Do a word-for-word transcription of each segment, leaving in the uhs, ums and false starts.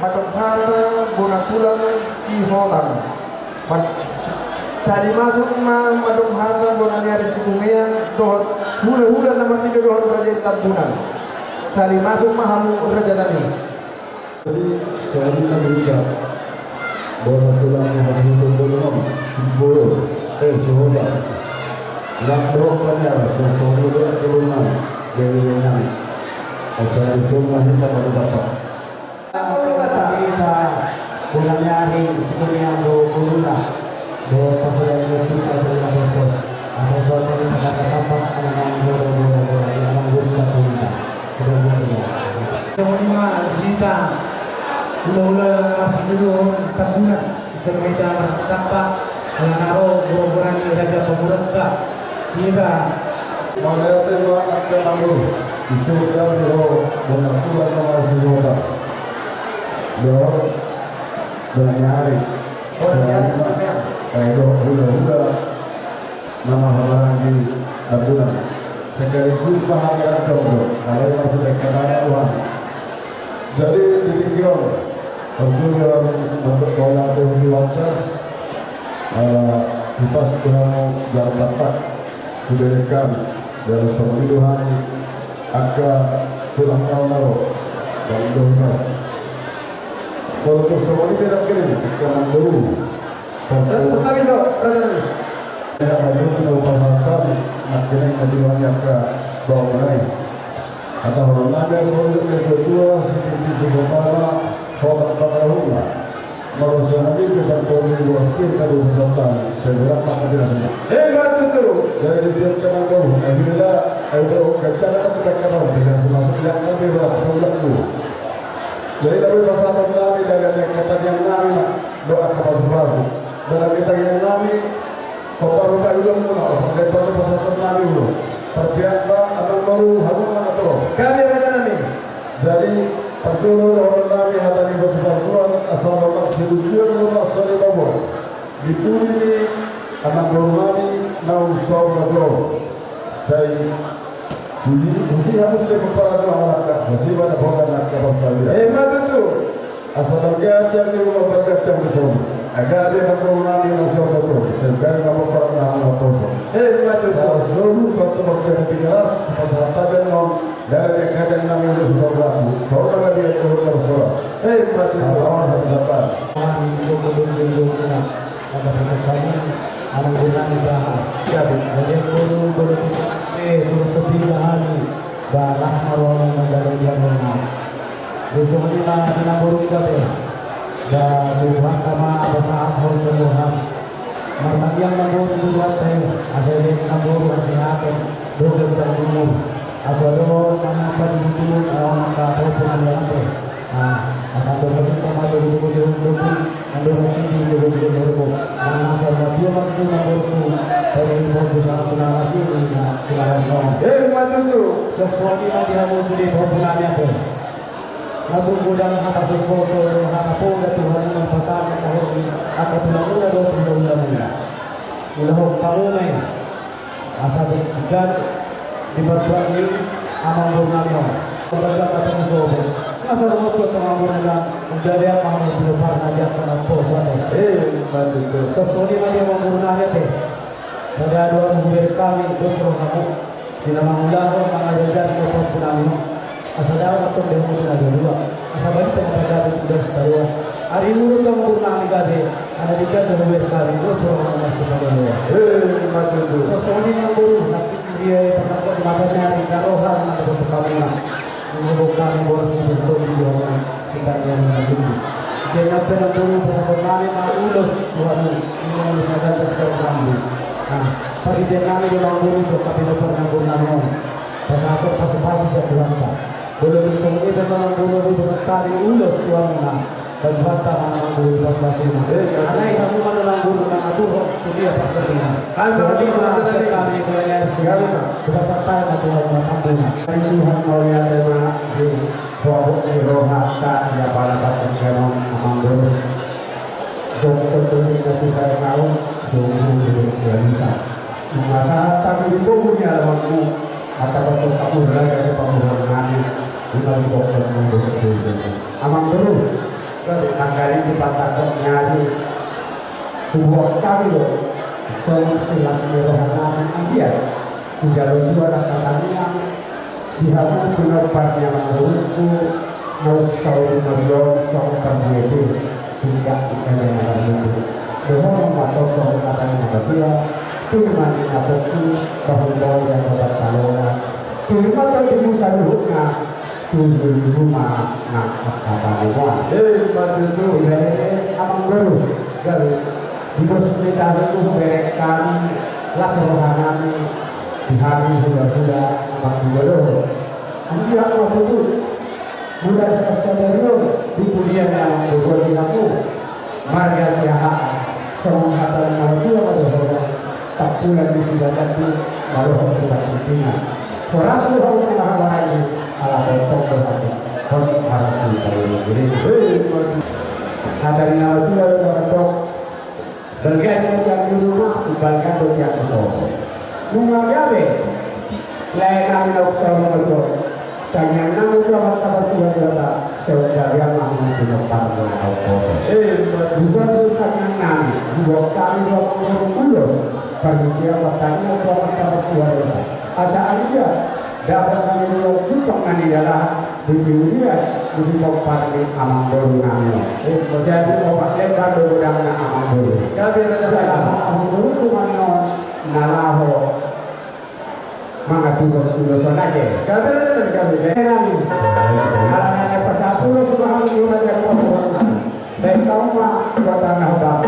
Mandok hata bona tulang Sihotang. Sali masuk ma mandok hata bona ni ari Situngean dohot hula-hula na marnida dohot raja i Tambunan. Sali masuk ma hamu raja nami. Jadi songon i ma di hita bona tulang ni hasuhuton bolon on, Simbolon, eh, Sihotang. Nang dohot paniaras songon i do angka bolon nami, bere-bere nami. Asa dison ma hita mardapat. Hita bona ni ari Situngean do bolona do pasadia ni hita sari na pospos. Asa songon i ma hita mardapat, ala nang do do do do do. Songon i ma di hita hula-hula na marnida dohot Tambunan. Songon i ma hita mardapat, ala nang ro gora-gora ni raja panguranta. Hita. Mauliate ma angka amangboru. Dison hami ro bona tulang nama Sihotang dohot bona ni ari. Bona ni ari Situngean. Eh, dohot hula-hula na marhahamaranggi Tambunan. Sekaligus ma hami rancong do, alai marsidaekkon hata do hami. Jadi di tingki on, parjolo hami mandok mauliate tu Tuhanta, ala hipas do hamu jala tampak hubereng hami, jala songon i do hami angka tulang na ro, jala do hipas. Molo tung songon i pe nangkining angka amangboru. Sa-, santabi do, raja nami. Ia, amangboru, na hupasahat hami nangkining na tulang ni angka baoa muna i. Hata holan nami, songon na nidok ni natua-tua, sititi sipupama, hotang pangarahutna. Molo songon i pe, parjolo ni boas pe na do hupasahat hami, sai godang ma angka pinasuna. Emma tutu. Jadi di tiap amangboru, ai beda, ai beda, ganjang ma tu angka taon, pinasuna, masuk di angka pe, ba, taon daku. Jadi na boi pasahaton nami, dalan ni angka tangiang nami ma, dohot angka pasupasu. Dalan ni tangiang nami, hombar-hombar ulaon muna, opat lembar do pasahaton nami ulos. Parpihakna amangboru, hamu ma na toro. Gabe raja nami. Jadi, parjolo dohonon nami hata ni pasupasuan, asa lomak sinujuan, lomak sarimamuan. Di pudi ni amangboru nami naung saur matua on. Sai husi, husi hamu sude pomparanna, angka husi ma na pomparan angka parsaulian. Emma tutu. Asa marga tiang ni ruma, marga tiang ni solu. Gabe amangboru nami naung saur matua on, sai gabe ma pomparanna hamu na poso. Emma tutu. Asa solu sahat tu marga na tiga belas, pasahat hami annon. Dalan ni angka tangiang nami ulos tu Tuhan Rabu, saur matua gabe dohot na marsoras. Emma tutu. Ala on hata na baru. Hami di gogo dohot di gogo na, na dapotan hamu, amangboru nami sahat. Gabe. Jadi amangboru, molo tu sahali, molo so pinda hami, ba las ma rohamu manjalo di amangboru nami. Jadi songon i ma di amangboru gabe. Ba tu Tuhanta ma pasahat hami songon hami. Martangiang ma amangboru tu Tuhanta i, asa dibahen amangboru hasehaton dohot ganjang umur. Asa dohot manang padibutuhon, ah, angka pahompu nami on ate. Ah, asa dohot manang padibutuhon dohot dohot, andorang i di dohot dohot dohot. Nang saur matua ma tutu amangboru tu pahompu sahat tu na marnini na tu na marnono. Emma tutu. Songon i ma di hamu sude pahompu nami ate. Na tung godang hata sososo dohot hata poda tu hamu na pasahat hamu angka tulang muna dohot hulahula muna. Ulahon hamu ma i. Asa di, di, di partuat ni amangboru nami on. Pembagian mata ni sobo. Asa rumah tua amangboru nami on. Udah dia paham di parna dia kena poso ate. Eh, betul. Songon i ma di amangboru nami ate. Sada do hamu hubereng hami, dos rohamu. Di na mangulahon, mangajarhon pahompu nami on. Asa dao ma tong di hamu tu na dua-dua. Asa balintang ma pagabe tu dos tadua. Ari ulu tong amangboru nami gabe, ala di ganda hubereng hami, dos rohamu marsipaloa-loa. Eh, ma tutu. Songon i ma amangboru, nangkin dia i ternakot di mata ni ari, na roha na dapotan hamu na. Di gogo hami boras ni bertoni di hamu. Sitangihon na lumbu. Jadi amangboru pasahaton nami ma ulos tu hamu, ima ulos na ganda sian rambu. Nah, parhitean nami do amangboru tu angka pinompar ni amangboru nami on. Pasahaton pasupasu sian Tuhanta. Molo tung songon i pe amangboru, boi pasahat hami ulos tu hamuna. Ba Tuhanta ma na mangguru pasupasuna. Eh, alai hamu ma na mangguru, mangaturhon tu dia partondion. Songon i ma sian hami, tu hami, tu hami. Pasahat hami ma tu hamuna Tambunan. Ai Tuhan, mauliate ma di Ho, abot ni rohanta, ia pala patengkenon amangboru. Dokkon do ninna si Firaun, joujou do sialusan. Nunga sahat hami di pogu ni alamanmu, mangkatongtong hamu raja ni pamoruon nami, ima didokkon muna do joujou. Amangboru, Patangkok ni ari, hubuat hami do songon silas ni roha nami, anggiat dijalo Tuhan angka tangiang di hamu pinompar ni amangborungku, naung saur matua on songon parbue be, singkat di kami na marliku. Dohonon ma tong songon hata ni na matua, pir ma ninna pongki, bahul-bahul ni angka pansalongan, pir ma tondimuna saluhutna, tu julu juma nang angka pangomoan. Emma tutu. Ibebere amangboru. Gabe. Di dos ni tahimu hubereng hami las roha nami di hami hulahula amang Tudodo. Anggiat ma tutu mula sian sadari on di pudian ni amangboru on di hamu. Marga Siahaan, songon hata ni na matua ma dohonon, tampulan ni sibatandi, malohot di partingtingan. Horas do hamu na habarani, ala tongtong do hamu hot marsipaling-iling. Hata ni na matua do mandok, balga do tiang di ruma, balga do tiang di sopo. Nunga gabe lae nami naung saur matua on, tangiang nami tu Amanta Martua Debata, sai gabe ma hamu pinompar na naung poso. Emma tutu. Dison do tangiang nami, huboan hami do amangboru ulos, parhitean martangiang tu Amanta Martua Debata, asa anggiat dapot na niula, jumpang na nidalahan di pudian, di pinompar ni amangboru nami on. Emma tutu. Jadi opat lembar do godangna amangboru. Gabe, raja. Jadi amangboru tu ma annon na laho mangaturhon ulos on, ate. Gabe, raja, gabe. Gabe nami. Ala nai pasahat ulos ma hamu tu raja ni pamoruon nami. Baen hamu ma godang na hombar.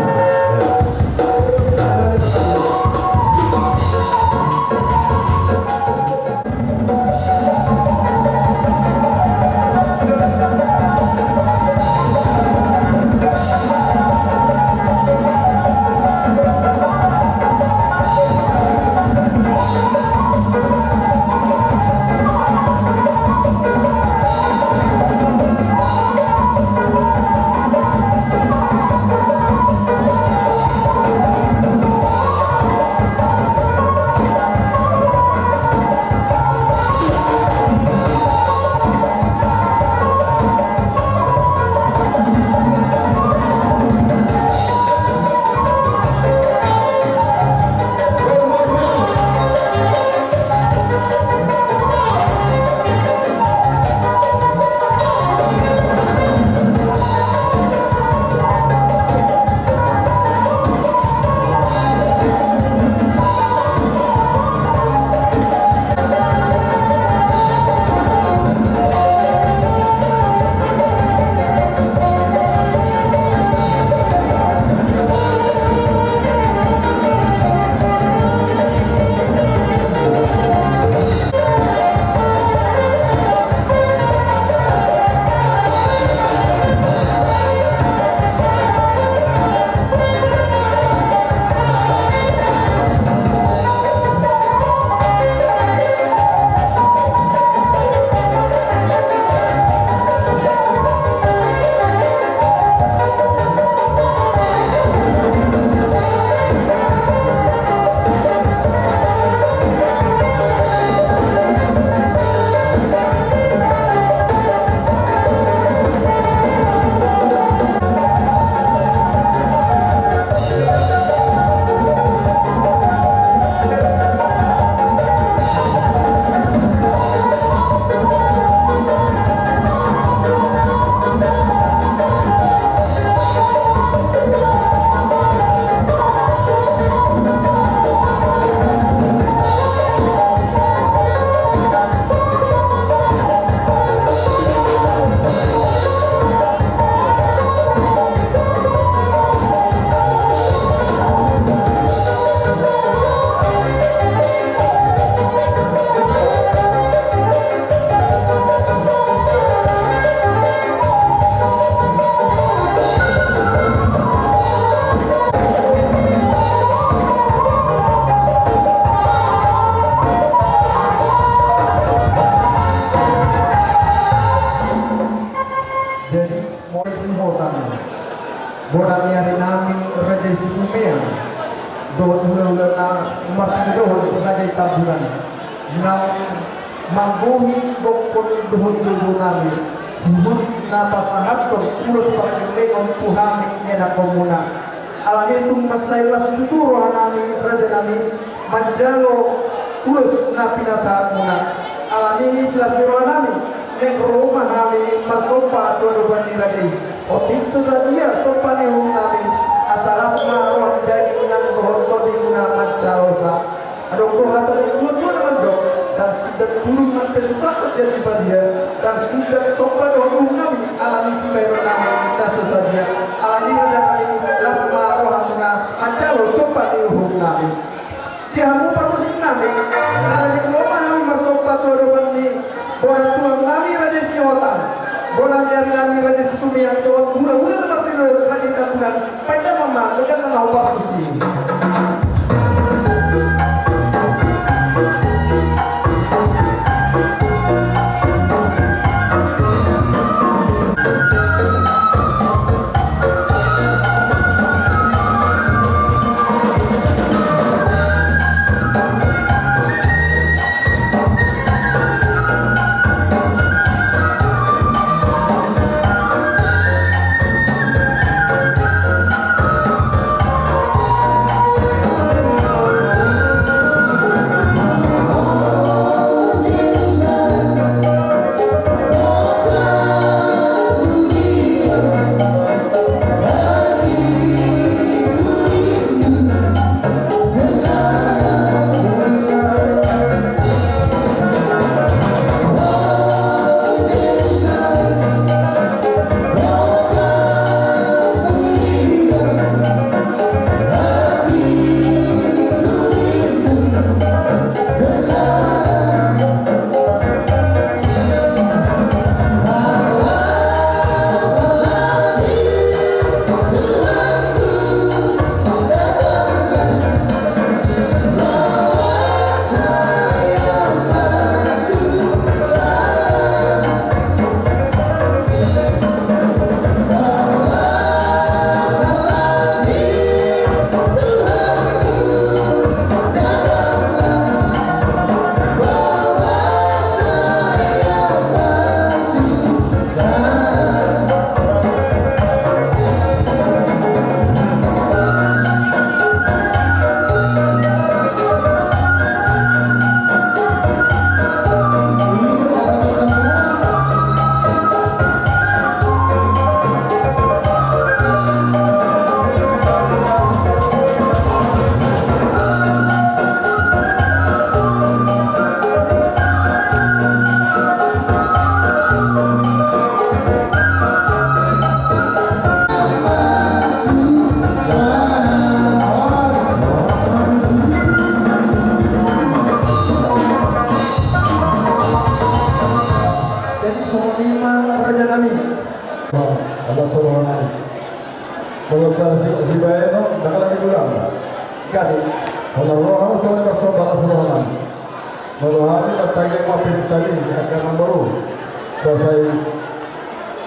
Jadi, mulai sihotan, bona ni ari nami Raja i Sinumean dohot hulahula na martinodohon Raja i Tambunan, naung manggohi gokhon dohot joujou nami huhut di Na pasahathon ulos pargellengon tu hami ianakhonmuna. Alani i tung mansai las tutu rohanami rajanami manjalo ulos na pinasahatmuna. Alani i silas ni rohanami, naeng ro ma hami marsomba tu adopan ni raja i. Otik so sadia somba ni uhumnami, asa las ma roha ni daging nang dohot tondimuna manjalosa. Adong do hata ni natuatua na mandok, ndang sindak bulung nang pe so sangkot jadi badia, ndang sindak somba dohot uhumnami, alani sibahenonnami na so sadia. Alani rajanami, las ma rohamuna manjalo somba ni uhumnami. Di hamu parmusiknami, alani i ro ma hami marsomba tu adopan ni bona tulangnami Raja Sihotang, bona ni arinami Raja Situmeang dohot hulahula na martinodohon Raja Tambunan. Paindahan ma, paindahan ma na huparmusi. Jadi songon i ma rajanami. Ala sorohanami. Molo tar si, sibahenon, ndang ala ni gulang. Gabe. Molo roha songon i marsomba ala sorohanami. Molo hami martangiang ma pinintani angka namboru. Boasa i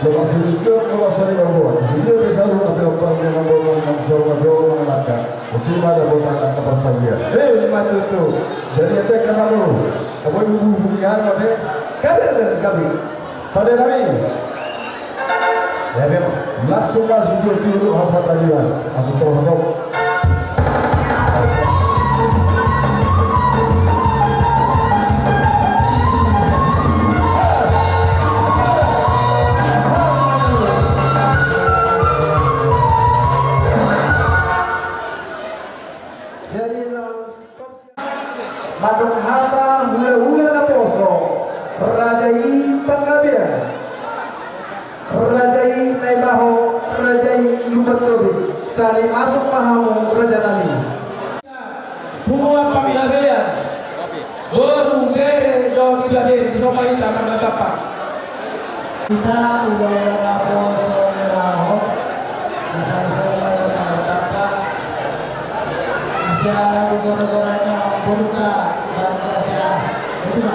lomak silinjuang, lomak sari mamboan. Dia pe saluhut na pinompar ni namboru nami na so ro marjabu mangalangka. Bosi ma dapotan angka parsaulian. Emma tutu. Jadi ate angka namboru. Abo i hubungi hami ate. Gabe, gabe. Pande nami. Langsung ma sitiur-tiur hasa tadi ma. Langsung terus hatop. Jadi langsung. Mandok hata hulahula naposo, raja i Panggabean, raja i Naibaho, raja i Lumban Tobing. Sahali masuk ma hamu rajanami. Punguan Panggabean, boru, bere dohot ibebere, songon i ma hita marnatampak. Hita hulahula naposo Naibaho, na sai songon i ma hita marnatampak. Siala ni gora-gorana amburta, baru na sia. Jadi ma.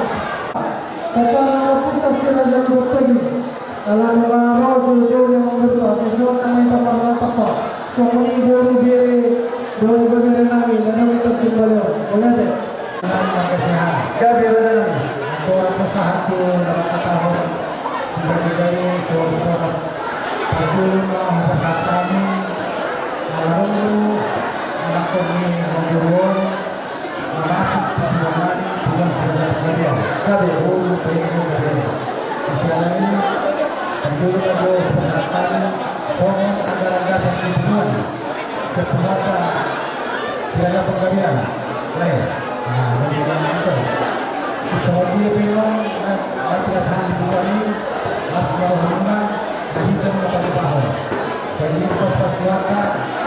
Tataran na putas si raja Lumban Tobing. Ala nunga ro jolo-jolo ni amburta, sai songon i ma hita marnatampak. Songon i boru, bere dohot ibebere nami na adong di Tanjung Balai on. Mauliate. Gabe rajanami. Andorang so sahat tu na mangkatahon. Jadi, jadi, so, so, parjolo ma hupasahat hami, ala ro do anakkon ni amangboru on, masuk tu punguan nami, punguan Siraja Panggabean. Gabe, oh, baik, baik, baik. Siala ni, parjolo ma jo hupasahat hami, songon anggaran dasar ni punguan. Sian punguanta Siraja Panggabean. Lae. Nah, songon i ma. Songon dia pe annon, na, na tugas hami punguan i, las ma rohamuna, na hita ma na patupahon. Songon i ma tugas hami punguanta,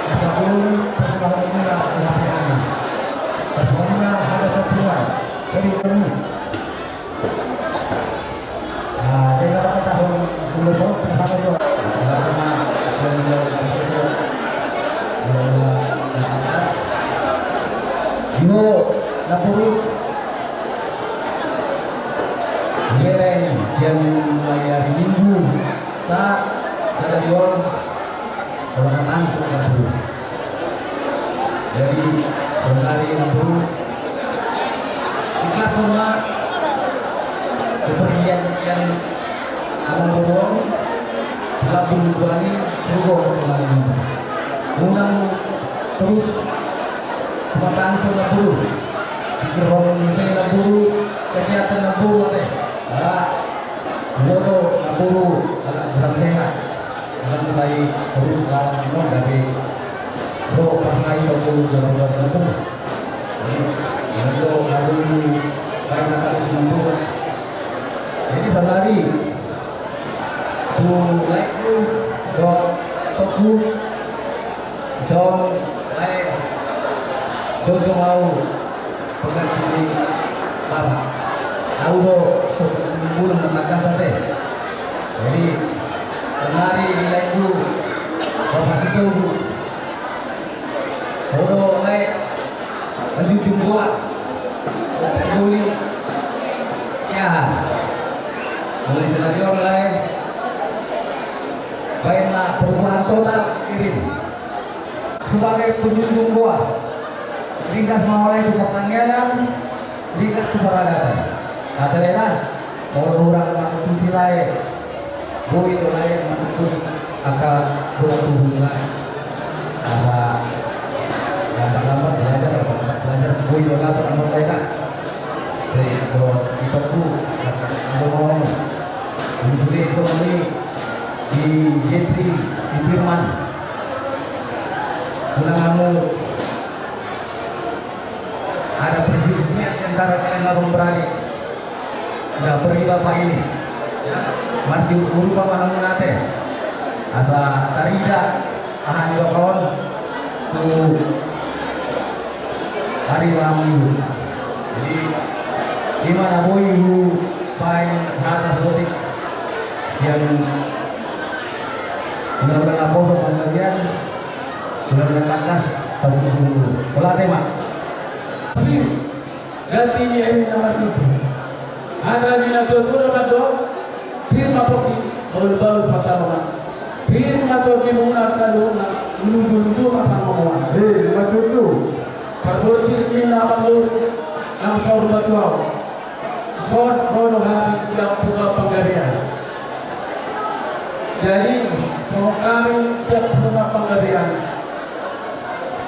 asa boi patupahon muna, na hita na. Songon i ma hata sian punguan. Jadi, kami. Ah, jadi, apa tahun dulu, so, pertama itu? Pertama, siang dulu, besok. Dua, dua, atas. Yo, dapur. Lereng, siang mulai hari Minggu. Saat, sadari on. Pola na tangsur na boru. Jadi, saonari na boru, ikhlas ma, kepergian sian amangboru on, lambung ni Tuhan i, surgo saonari na boru. Unang torus pola tangsur na boru. Pikirhon muse na boru, kesehatan na boru ate. Ah, bodo na boru, agak kurang sehat. Nang sai torus lawan annon gabe ro pas nai totu dabulan na boru. Jadi, ro na boru, baen angka na boru. Jadi, saonari tu laengku dohot itongku, dison lae, jongjong ahu. Pengganti ni bapa. Ahu do stop bulung na tangkas ate. Jadi, saonari di laengku, Bapa Sitogu. Ahu do lae, manjunjung goar. Doli siahan. Mulai saonari on lae, baen ma perubahan total, Irin. Sebagai penjunjung goar, ringgas ma lae tu partangiangan, ringgas tu paradaton. Ate lae, molo hurang mangutusi lae, boi do lae manuntun angka bola tubu ni lae. Asa lambat-lambat belajar, lambat-lambat belajar, boi do dapot annon lae. Sai do itongku, asa do mau. Ini sudah songon i si Jeffrey, si Firman. Unang hamu ada perselisihan antara kalian abang beradik. Nda pergi bapak ini. Ya, marsiurupan ma hamu ate. Asa tarida aha ni bapak on tu ari lam minggu. Jadi, i ma na boi hubaen hata saotik sian hulahula naposo panggabean, hulahula tangkas, tabu tabu. Pola ate ma. Pir, ganti ni eme na marlipu. Hata ni natuatua mandok, pir ma pongki, bahulbahul pansalongan. Pir ma tondimuna saluhutna, lujuluju ma pangomoan. Eh, ima tutu. Parboru sirip ni na amangboru, nang saur matua. Songon ro do hami sian punguan Panggabean. Jadi, songon hami sian punguan Panggabean,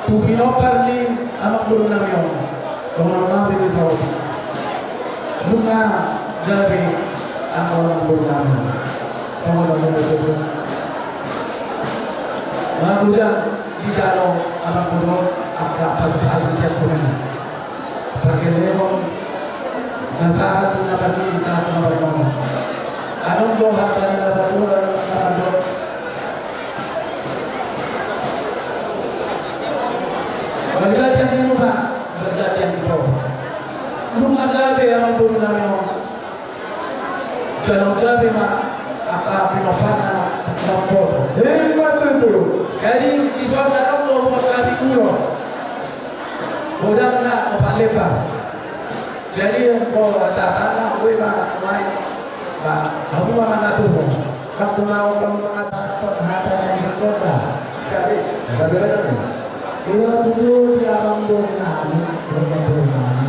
tu pinompar ni amangboru nami on, dohonon nami di saotik. Nunga gabe angka amangboru nami on. Songon on do tutu. Magodang dijalo amangboru on angka pasupasu sian Tuhan i. Pargellengon na sahat tu na parnini, sahat tu na parnono. Adong do hata ni na parnono, na parnono. Balga tiang di ruma, balga tiang di sopo. Nunga gabe amangboru nami on. Jalo gabe ma angka pinomparna na naposo. Ima tutu. Jadi, dison adong do hubuat hami ulos. Godangna opat lembar. Jadi, anggo acarana, boi ma, boi ma. Ba, hamu ma mangaturhon. Waktu mau kamu mengatakan hata yang dikorban. Jadi, jadi benar nih. Ia tutu di amangboru nami, amangboru nami.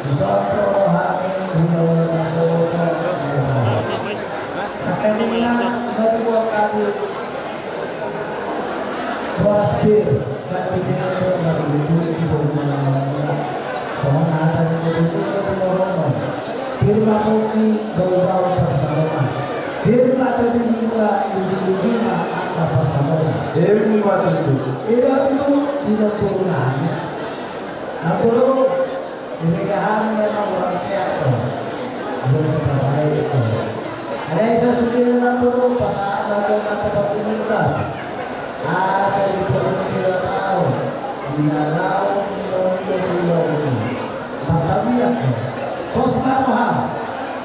Di sopo rohami, guna-guna naposo, ya, Bang. Boras pir, ganti pir, marlundu di boru na laho. Songon hata ni na tutu, na sumoromon. Pir ma pongki, bau-bau parsamoan. Pir ma tadi mula, luju-luju ma angka parsamoan. Ima tutu. Ida tutu, di namboru nami. Namboru, di mega hami memang orang sehat do. Belum sepercaya itu. Alai sude ma tutu, pasahat ma tutu, mata pakumin ras. Asa di perlu di latau. Di latau, belum sudah. Maka biar. Pos ma roham.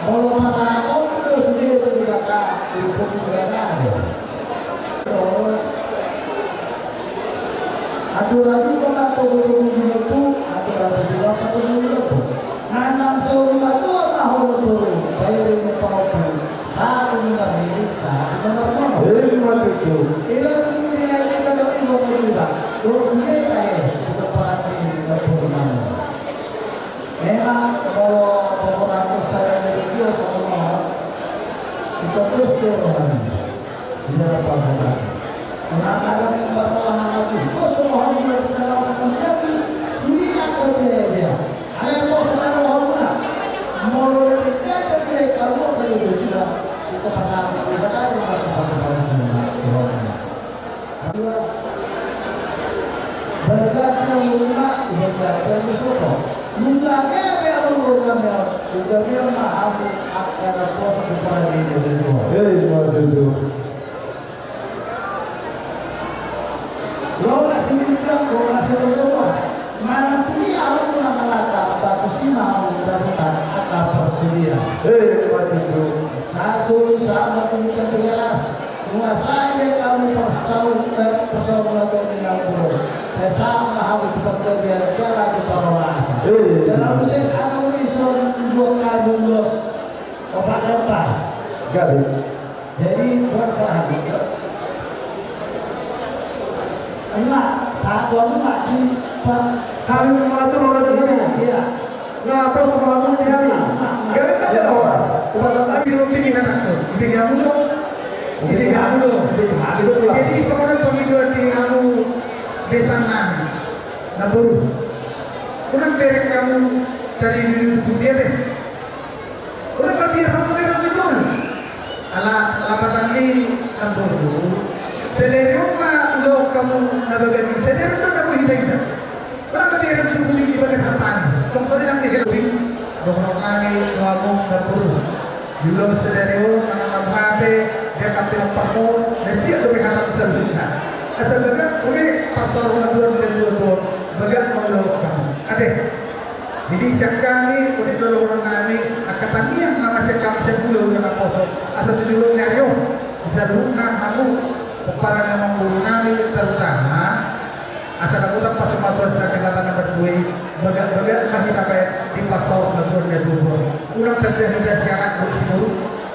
Molo pasahat, belum sudah, itu di mata, itu di latau. Andor aduka ma togu-togu di lombu, andor aduka ma togu di lombu. Nanang saur matua ma ho namboru, pairi ma pahompu, sahat ma marlili, sahat ma marnono. Ima tutu. Ilo tutu di lain i ma dohot iboto niba, dohot sude tahe, di pomparan ni namboru nami. Memang molo pomparan on sada na di dia songon on, ingkon dos do roha niba. Ia pamorahan. Unang adong marroha hamu. Bos roha niba di dalam akan lagi. Sudia kau dia dia. Alai bos roha muna. Molo dari dia dari dia kamu akan lebih juga. Itu pasangan kita tadi maka pasu-pasu semua. Tuhan. Dua. Berganti rumah, berganti di soto. Nunga gabe abang gurna meon. Nunga meon ma hamu. Angka na pos ku perani dari dua. Hei, ma tutu. Lo masih lincah, lo masih terbuat. Manang tuli ahu mangalaka batu sima ahu dabutan angka parsudian. Hei, ma tutu. Sasul sama tuli tante garas. Nguasai be hamu parsaut, eh, parsaut na toni na ulo. Sai sama hamu tu panggabean jala tu parorasa. Hei. Jala muse anak uli son dua kamu los. Opat lembar. Gabe. Jadi, buat perhatian. Enggak, satu aku mak di pa-, kami mengatur orang tadi. Iya, iya. Nah, terus mau aku di hati. Nah, nah. Gabe aja lah, Horas. Upasan tadi. Di pinggiran aku. Di pinggiran aku. Di pinggiran aku. Di pinggiran aku. Jadi, sebenarnya pengiduan di aku besan nami. Nah, baru. Unang derek hamu tadi dulu di dia deh. Unang mabiar hamu mereng tu jolo. Ala lapatan ni namboru. Sadari on ma ulaon hamu na bagari. Sadari on do na boi hita-hita. Unang mabiar hamu tu budi di bagasan tani. Tong songon i nang di hela. Dohonon nami tu hamu namboru. Di ulaon sadari on manang na boha pe, dia kapilang parmon, na siap dope hata saluhutna. Asa bagak uli pasaor na tuan dan dua tuan. Bagak ma ulaon hamu. Ate. Jadi sian hami, uli do dohonon nami, angka tangiang na masian hami sian ulaon na poso, asa tu joloan ni ari on, di saluhutna hamu, pomparan ni amangboru nami, terutama, asa dapotan pasu-pasuan sian Debata na martua i, bagak-bagak ma hita baen, di pasaor na tuan na tuan. Unang tanda hita sian anak dohot si boru,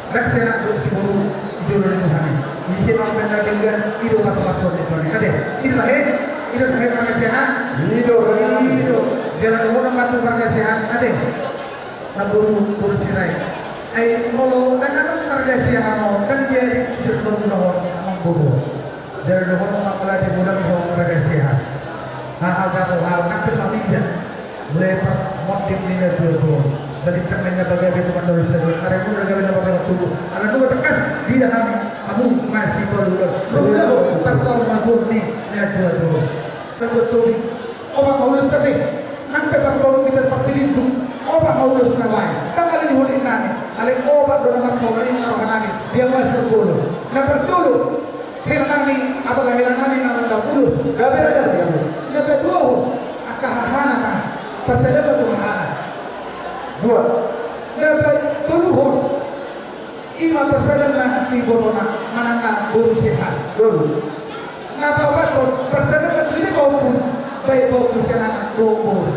Ndang sian anak dohot si boru di jolo ni Tuhan i. Ise ma umbahen na denggan, i do pasu-pasuan ni Tuhan i. Ate, i do tahe, i do tahe marga Siahaan. I do, i do. Jala dohonon ma tu marga Siahaan, ate. Namboru, boru Sirait. Ai molo ndang adong marga Siahaan on, ndang jadi sirna muna on, amangboru. Jala dohonon ma molo di godang dohot marga Siahaan. Haha gabe haha nang pe suami ida. Mulai parmonding ni na tuatua. Balintang ni na pagabe tu mandol sadon. Are mulu na gabe na pagabe tubu. Ala nunga tangkas diida hami. Hamu masih tolu ulos. Maulos tarsau magun ni na tuatua. Terbetul. Obat maulos tadi. Nang pe partolong hita parsilindung. Obat maulos na lain. Tanggal di huli nami. Ale obat do na martolong i na roha nami. Dia masuk bulu. Na partolu. Hela nami, apala hela nami na mandang ulos. Gabe raja dia. Na paduahon, angka hahana ma. Parsada ma tu hahana. Dua. Na patoluhon. Ima parsada ma tu ibotona, manang na boru Siahaan. Tolu. Na paopathon, parsada ma tu sude pahompuna. Baik pahompu sian anak, dohot boru.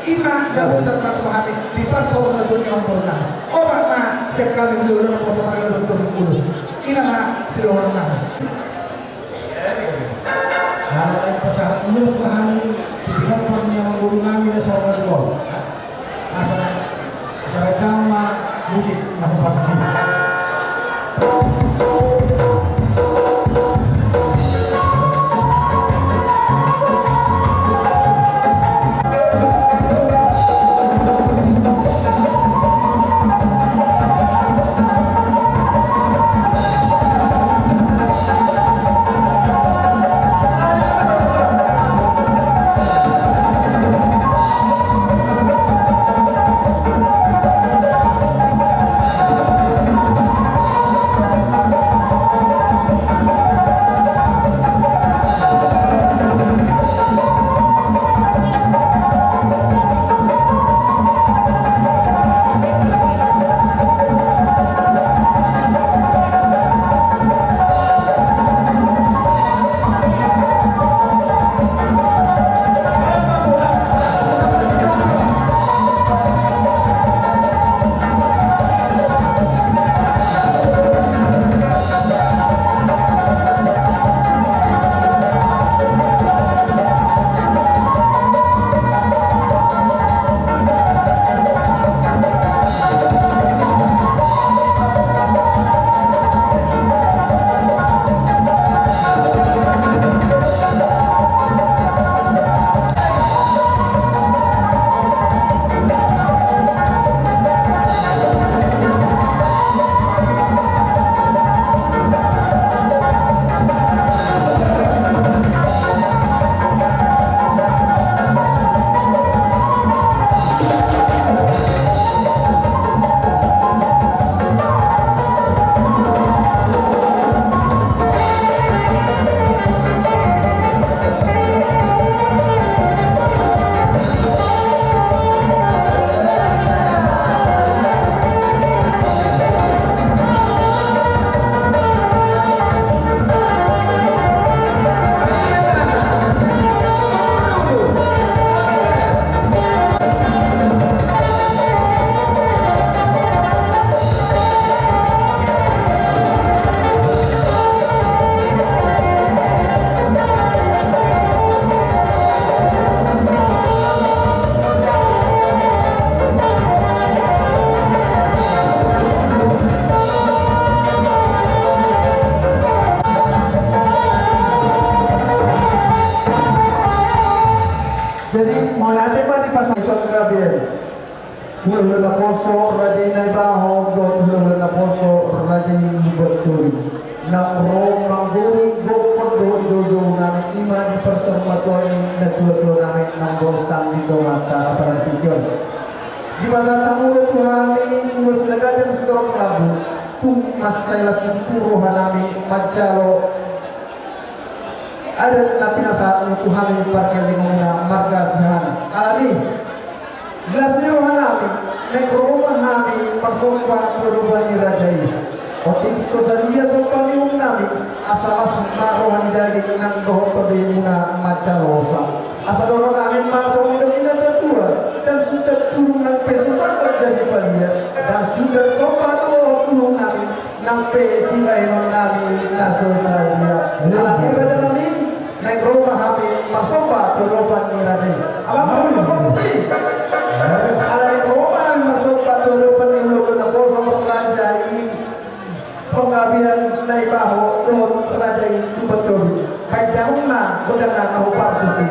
Ima na boi tarpatupa hami di parsaor na tuan ni amangboruna. Obat ma sian hami di lolo na poso marga Bantul Mangulus. Ina ma sidohonon nami. Ala naeng pasahat ulos ma hami tu pinompar ni amangboru nami na saur matua on. Asa, asa baen damang ma musik na huparsi. Hulahula naposo raja i Naibaho dohot hulahula naposo raja i Lumbantoru, naung ro manggori gokhon dohot joujou nami, i ma di parsaurmatuaon ni natuatua nami naung borsak di tonga partingkian on. Dipasahat hamu do tu hami ulos na ganjang sitorop rambu, tung mansai las ni tutu roha nami manjalo adat na pinasahatmu tu hami pargellengon muna marga Siahaan. Alani las ni roha nami, naeng ro ma hami marsomba tu adopan ni raja i. Otik so sadia somba ni uhum nami, asa las ma roha ni daging nang dohot tondi muna manjalo osa. Asa dohonon nami ma songon nidok ni natuatua: Ndang sundat bulung nang pe so sangkot jadi palia, ndang sundat somba dohot uhum nami, nang pe sibahenon nami na so sadia. Alani raja nami, naeng ro ma hami marsomba tu adopan ni raja i. Amang, amang, amang, amang. Alani ro ma hami marsomba tu adopan ni hulahula naposo raja i Panggabean Naibaho dohot raja i Lumbantoru. Baen damang ma gondang na hombar tusi.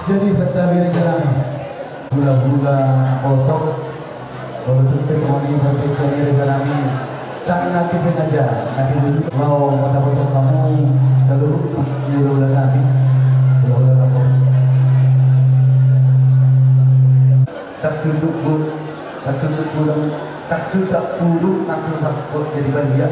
Jadi santabi raja nami. Hulahula naposo, molo tung pe songon i partingkian i raja nami, ndang na disengaja, na dibutuhon. Laho mandapothon hamu saluhut ni hulahula nami, hulahula naposo. Ndang sundat bu-, ndang sundat bulung, ndang sundat bulung nang pe so sangkot jadi palia,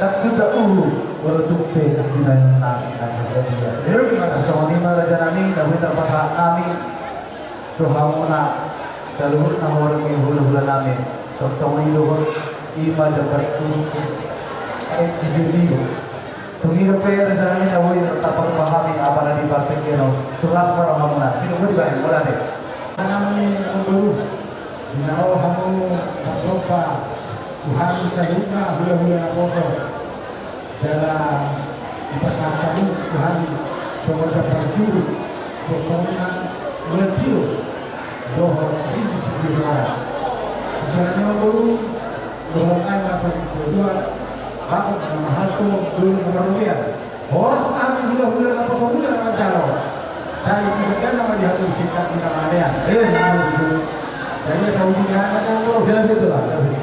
ndang sundat uhum, molo tung pe sibahenon nami na so sadia. Emma. Songon i ma raja nami na boi tarpasahat nami tu hamuna saluhut na holong ni hulahula nami. Songon i dohot, i ma jambar turpuk. Aek si Jolio. Tung i dope rencanami na boi tarpatupa hami apa na di partingkian on. Tung las ma rohamuna. Sidung ma dibaen, mauliate. Nami amangboru, di na ro hamu marsomba tu hami saluhutna hulahula naposo. Jala dipasahat hamu tu hami songon jambar juru, so songon mual tio dohot ringgit sitio soara. Di siala ni amangboru, dohot nai ma songon satua, bagot na marhalto, dolok na marrobean. Horas ma hami hulahula naposo muna na manjalo. Sai sisada nama di hami singkat muna mangalean. Eh, na begitu. Jadi asa ujung ya, macam amangboru. Ya, betul lah, ya, betul.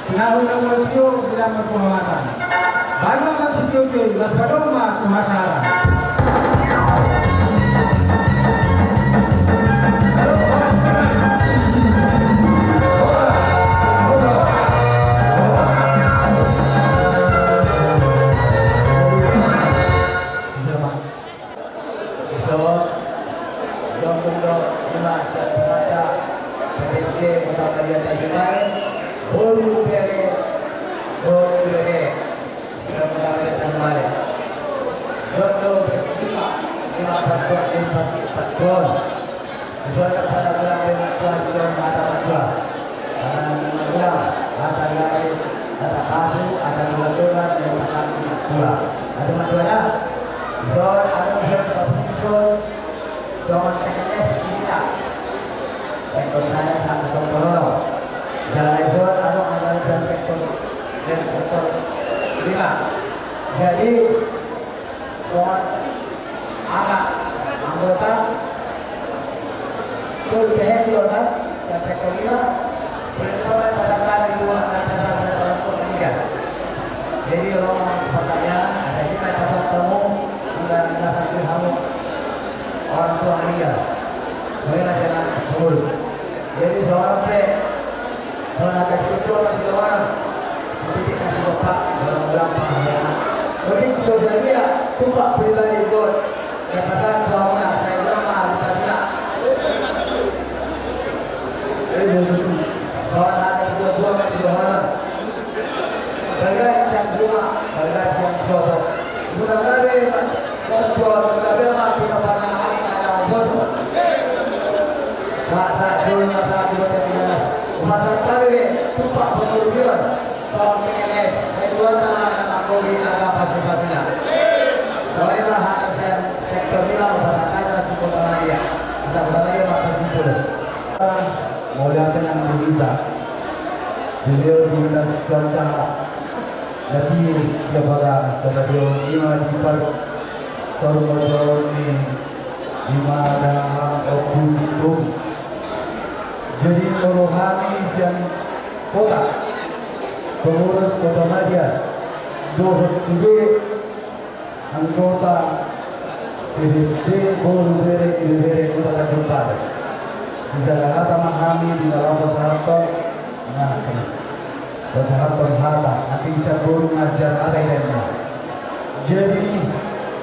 Pinahul na mual tio, pinammat penghormatan. Baen ma sitio-tio, las padong ma tu hasara. Bisa, Pak. Iso, jongkon do ima sian pemata P P S D Kota Madia Tanjung Balai, boru, bere dohot ibebere sian Kota Madia Tanjung Balai. Dohot do berlima, lima partua, lima partua. Iso, ada pada ulang dengan tua, sidung hata matua. Tangan magulang, hata gabe, hata pasu, hata tulan-tulan, dan pasangan tua. Hata matua dah. Ison, anu ison, papung ison, songon T K S kita. Sektor saya, satu sektor ono. Jala ison, anu anggaran satu sektor, dan sektor lima. Jadi, songon anak anggota, tolu tehe dua kan, dan sektor lima, boleh coba main pasar tanah itu, anggaran dasar saya orang tua meninggal. Jadi, orang mau pertanyaan, saya sih main pasar tamu, anggaran dasar itu hamu orang tua meninggal. Boleh lah saya nak pengurus. Jadi, seorang pe, songon hata situa ma sidohonon, sititik na sigompa, dalam gampang, hemat. Penting so sadia, tumpak pribadi buat, ya, pasahat tu hamuna, saya kira mah, di pasina. Eh, betul. Songon hata situa-tua ma sidohonon. Balga di tiang rumah, balga di tiang sopo. Muna gabe ma, gabe tua, gabe ma, pina pana angka na umboso. Sa, sa, sul, ma, sa, dua, tiga, tiga belas. Upasan tabe be, tumpak pengurupion. Songon P N S, sai dua tama na manggohi angka pasu-pasuna. Songon i ma hata sian sektor lima, upasan tabe ma tu Kota Madia. Asa Kota Madia ma pasu pulu. Mauliate nang di hita. Dilehon di hita cuaca na tiu, dia pada sadario ima di par saur matua on ni ima dahahang Ompu Sindung. Jadi molo hami sian kota, pengurus Kota Madia, dohot sude anggota P D S D boru bere ibebere Kota Tanjung Balai. Sisada hata ma hami di na laho pasahathon, nangkin pasahathon hata, nanti sian boru ma sian hata i dainna. Jadi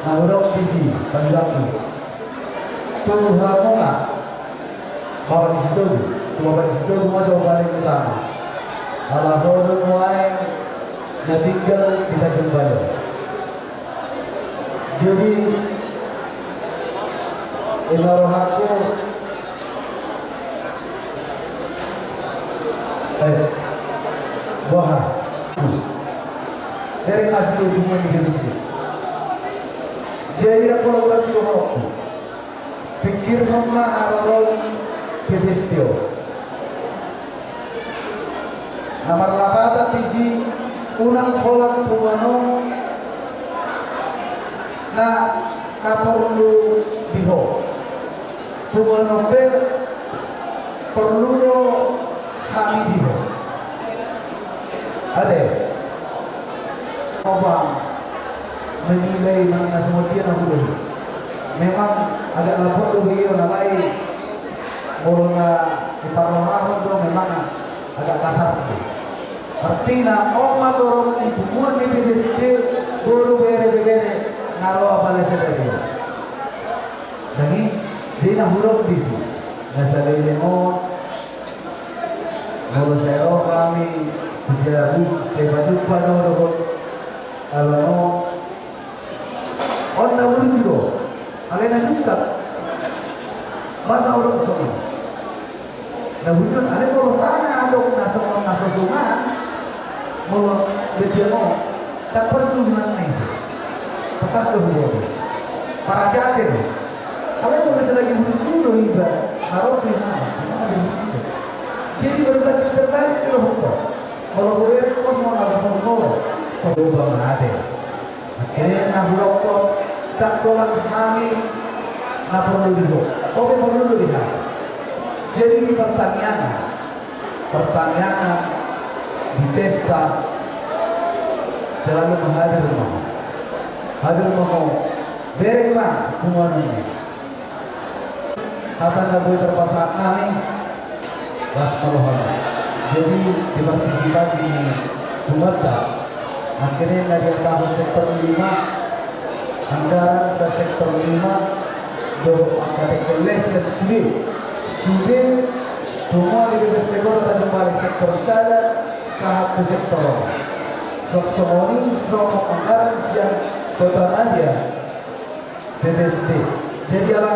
na hudok disi, panggilanku tu hamuna, Bapak di Sitogu, tu Bapak di Sitogu ma jo paling utama. Ala ho do nuaeng na tinggal di Tanjung Balai. Jadi, ima rohangku, eh, boha. Dari masuk itu mending di sini. Jadi, aku lakukan si rohangku. Pingkirhon ma haroro ni P P S D on. Na marlapatan disi, unang holan punguan on na, na porlu di ho. Punguan on pe porlu do hami di ho. Ate. Coba menilai manang na songon dia na hudok. Memang agak lapor do beliau na lain. Molo na diparrohahon do memang agak kasar do. Artina on ma torop ni punguan ni P D S D boru bere ibebere na ro apala sada dia. Jadi, dia na hudok disi. Na saleleng on, molo sai ro hami tu jabu, sai pajumpa do dohot ala on, On na burju do. Alai na jungkat. Masa orang songon. Na burju on, alai molo sanga adong na songon na so songon. Molo bedia mo. Tak perlu dengan na iso. Tekas do huboto. Parajate do. Alai molo selagi burju do iba. Harus di mana? Mana di burju? Jadi berbanding terbalik do huboto. Molo hubereng pos mau naga soro-soro. Coba mate. Akhirna hudokkon, ndang holan hami na porlu di ho, ho pe porlu do di hami. Jadi di partangiangan, partangiangan, di pesta, selalu ma hadir ma ho. Hadir ma ho, bereng ma punguanonni. Hata na boi tarpasahat nami, las ma rohana. Jadi, di partisipasi ni punguanta, akhirna na dihatahon sektor lima, anggaran sa sektor lima, dohot angka tengkel les sian sude, sude, punguan di B P S D Kota Tanjung Balai sektor sada, sahat tu sektor lima. Songon i, songon anggaran sian Kota Madya, B P S D. Jadi ala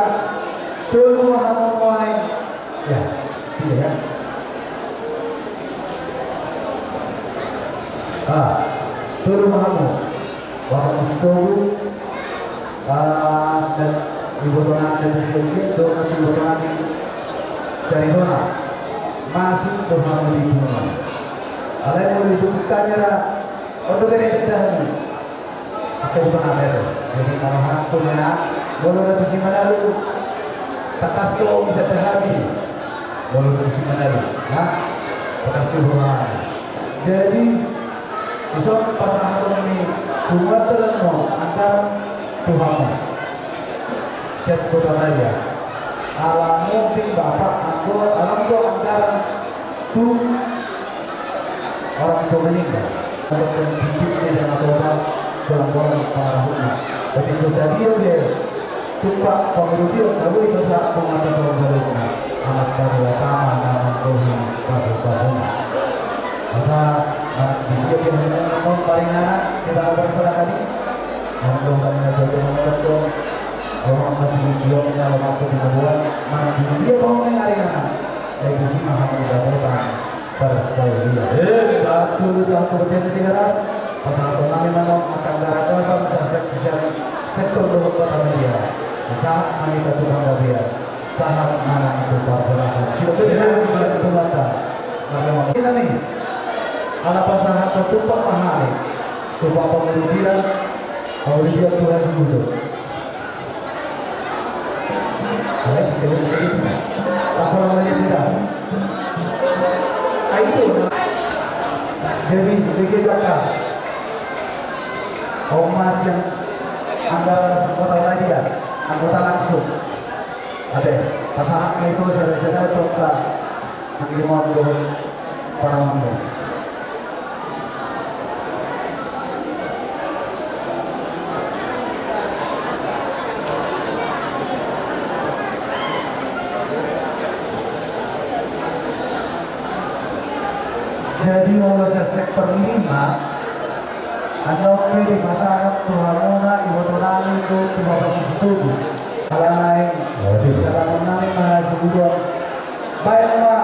tolu ma hamu nuaeng. Ya, tiga ya. Ah, tolu ma hamu. Bapak Mas Togu, ah, dan iboto nami dan Mas Yogi, dohot iboto nami Sarihona. Masuk do hamu di punguan. Alai molo disungkun kamera, on do bere tenda hamu. Angka iboto nami do. Jadi, na rohangku ninna, molo na tusi Manado, tangkas do hita hami. Molo na tusi Manado, ha? Tangkas do hita hami. Jadi, dison pasahaton ni punguanta do on anggaran tu hamu. Sian Kota Madya. Ala mungkin Bapak anggo, ala anggo anggaran tu orang tua meninggal. Untuk titip ni Dangatoba, golang-golang pangarahutna. Berarti so sadia be tumpak pangurupion na boi pasahat tu punguanta tu saluhutna. Amanta Debata ma na manggohi pasu-pasuna. Asa, na di dia pe hamu na maringanan, hita na parsada hami. Hamu do hamu na jojo manonton. Roha masih dijual, nyawa masuk di kuburan. Mana di dia pe hamu na maringanan. Sai disi ma hamu dapotan. Parsaulian. Eh, sahat solu, sahat tu bontean ni Tigaras. Pasahaton nami ma on angka anggaran dasar, sahat sian sektor dohot Kota Madya. Sahat ma hita tu panggabean. Sahat ma nang tu parhorasan. Sidok pe di nami sian punguanta. Marga ma nami. Ala pasahaton tumpak ma hami. Tumpak pangurupion. Pangurupion tu hasuhuton. Alai si kalian begitu. Apa namanya tidak? Ah, itu. Jadi, begitu, Kak. Omas yang anggaran anggota media, anggota langsung. Ada, pasahat itu saudara-saudara, Kak. Jadi, molo sian sektor lima, andorang pe dipasahat tu hamuna iboto nami tu, tu Bapak Sitogu. Ala naeng, jalanonnami ma hasuhuton. Baen ma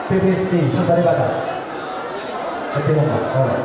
P P S D, Sumber Daya Batam. Ende ma, olo.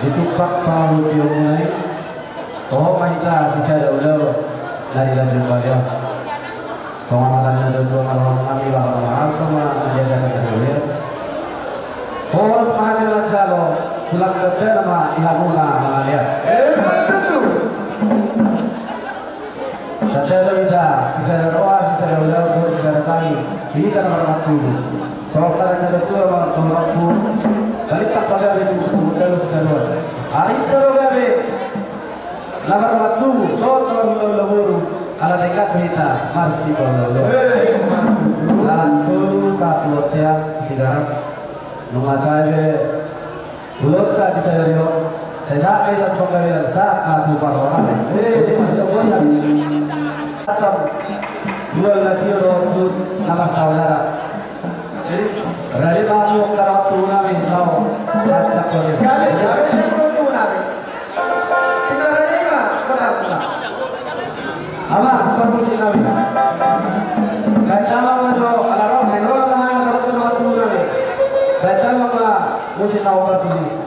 Ditumpak pangalualuan i, toho ma hita sisada ulaon na di lanjung balian. Songon hata ni natuatua ma roha nami, laho ma hata ma na diajarhon ni hita. Horas ma hami na manjalo, tulang gandana ma di hamuna mangalean. Tanda do hita sisada roha, sisada ulaon, sisada tangi. Hita na marga tubu. Songon hata ni natuatua ma roha nami. Balintang ma gabe tu, tu, tu, tu, tu, tu. Ari hita do gabe na marga tubu, tongtong marhulahula boru, ala denggan do hita marsipaulaulaon. Ala solu satu hotel tiga ratus. Nunga sae be ulaonta di sadari on, sai sahat ma hita tu panggabean, sahat ma tu parhorasan. Jadi masih ada bonus. Atam dua latio do tu nama saudara. Jadi, rade ma hamu angka dongan tubu nami, laho rancak kode. Gabe, gabe, dongan tubu nami. Tinggal rade ma, kota pula. Amang, parmusik nami. Baen damang ma jo, ala ro, main ro, ala hana, dongan tubu nami. Baen damang ma musik na opat ini.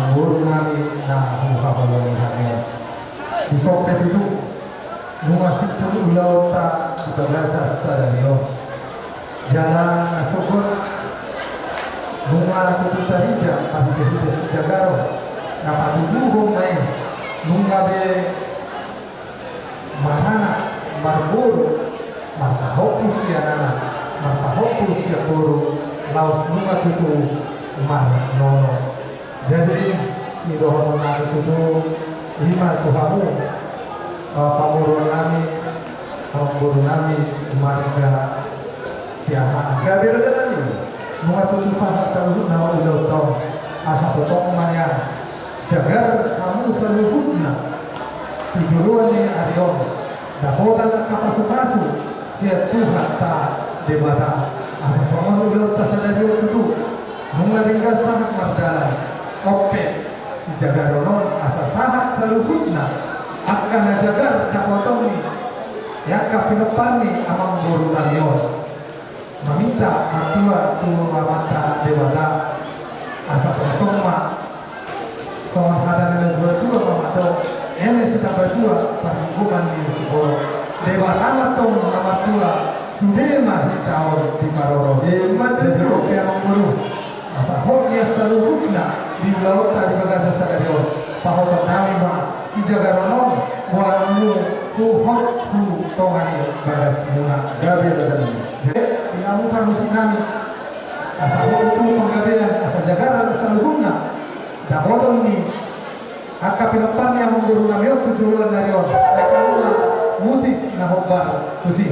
Boru nami na huhaholongi hami on. Dison pe tutu, nunga simpul ulaonta di bagasan sadari on. Jala na sogot, nunga tutu tarida marhitehite sijagaron na patuduhon ma i, nunga be maranak, marboru, marpahompu sian anak, marpahompu sian boru, laos nunga tutu marnono. Jadi, sidohonon nami tutu, i ma tu hamu, eh, pamoruon nami, amangboru nami, marga Siahaan. Gabe raja nami. Nunga tutu sahat saluhutna ulaonta on, asa tongtong ma nian jagar hamu saluhutna tu joloan ni ari on, dapotan angka pasupasu sian Tuhanta Debata, asa songon ulaonta sadari on tutu, nunga denggan sahat mardalan. On pe, sijagaron on asa sahat saluhutna angka na jagar dapotan ni angka pinompar ni amangboru nami on. Maminta martua tu Amanta Debata, asa tongtong ma songon hata ni natuatua ma mandok, eme sitambatua parlinggoman ni siborok. Debata ma tong na martua, sude ma hita on diparorot. Emma tutu. Jadi on pe amangboru, asa hot nian saluhutna di ulaonta di bagasan sadari on. Pahoton nami ma sijagaron on, boanonmu tu hot tu tonga ni bagasmuna. Gabe raja nami. Jadi, di hamu parmusik nami, asa hot tu panggabean, asa jagar saluhutna dapotan ni angka pinompar ni amangboru nami on tu joloan ni ari on. Baen hamu ma musik na hombar tusi.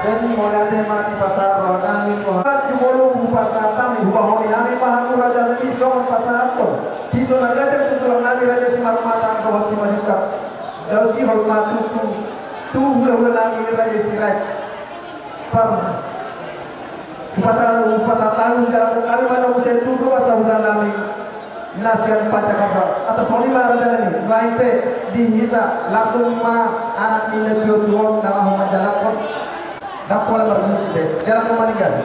Jadi mauliate ma di pasahat roha nami tu Tuhan. Jumolo hupasahat hami, hubahoni hami ma hamu raja nami songon pasahathon. Dison na ganjang tu tulang nami raja Simarmata dohot Simanjuntak. Dao sihol ma tutu tu hulahula nami raja Sirait. Par hupasahat, hupasahat hami jala hami ma na muse tu dua sahula nami na sian Pancakarta. Atas holi ma raja nami, nuaeng pe di hita langsung ma anak ni na tuatua on na laho manjalakhon. Ndang pola marmusu be, jalakhon ma ninggan.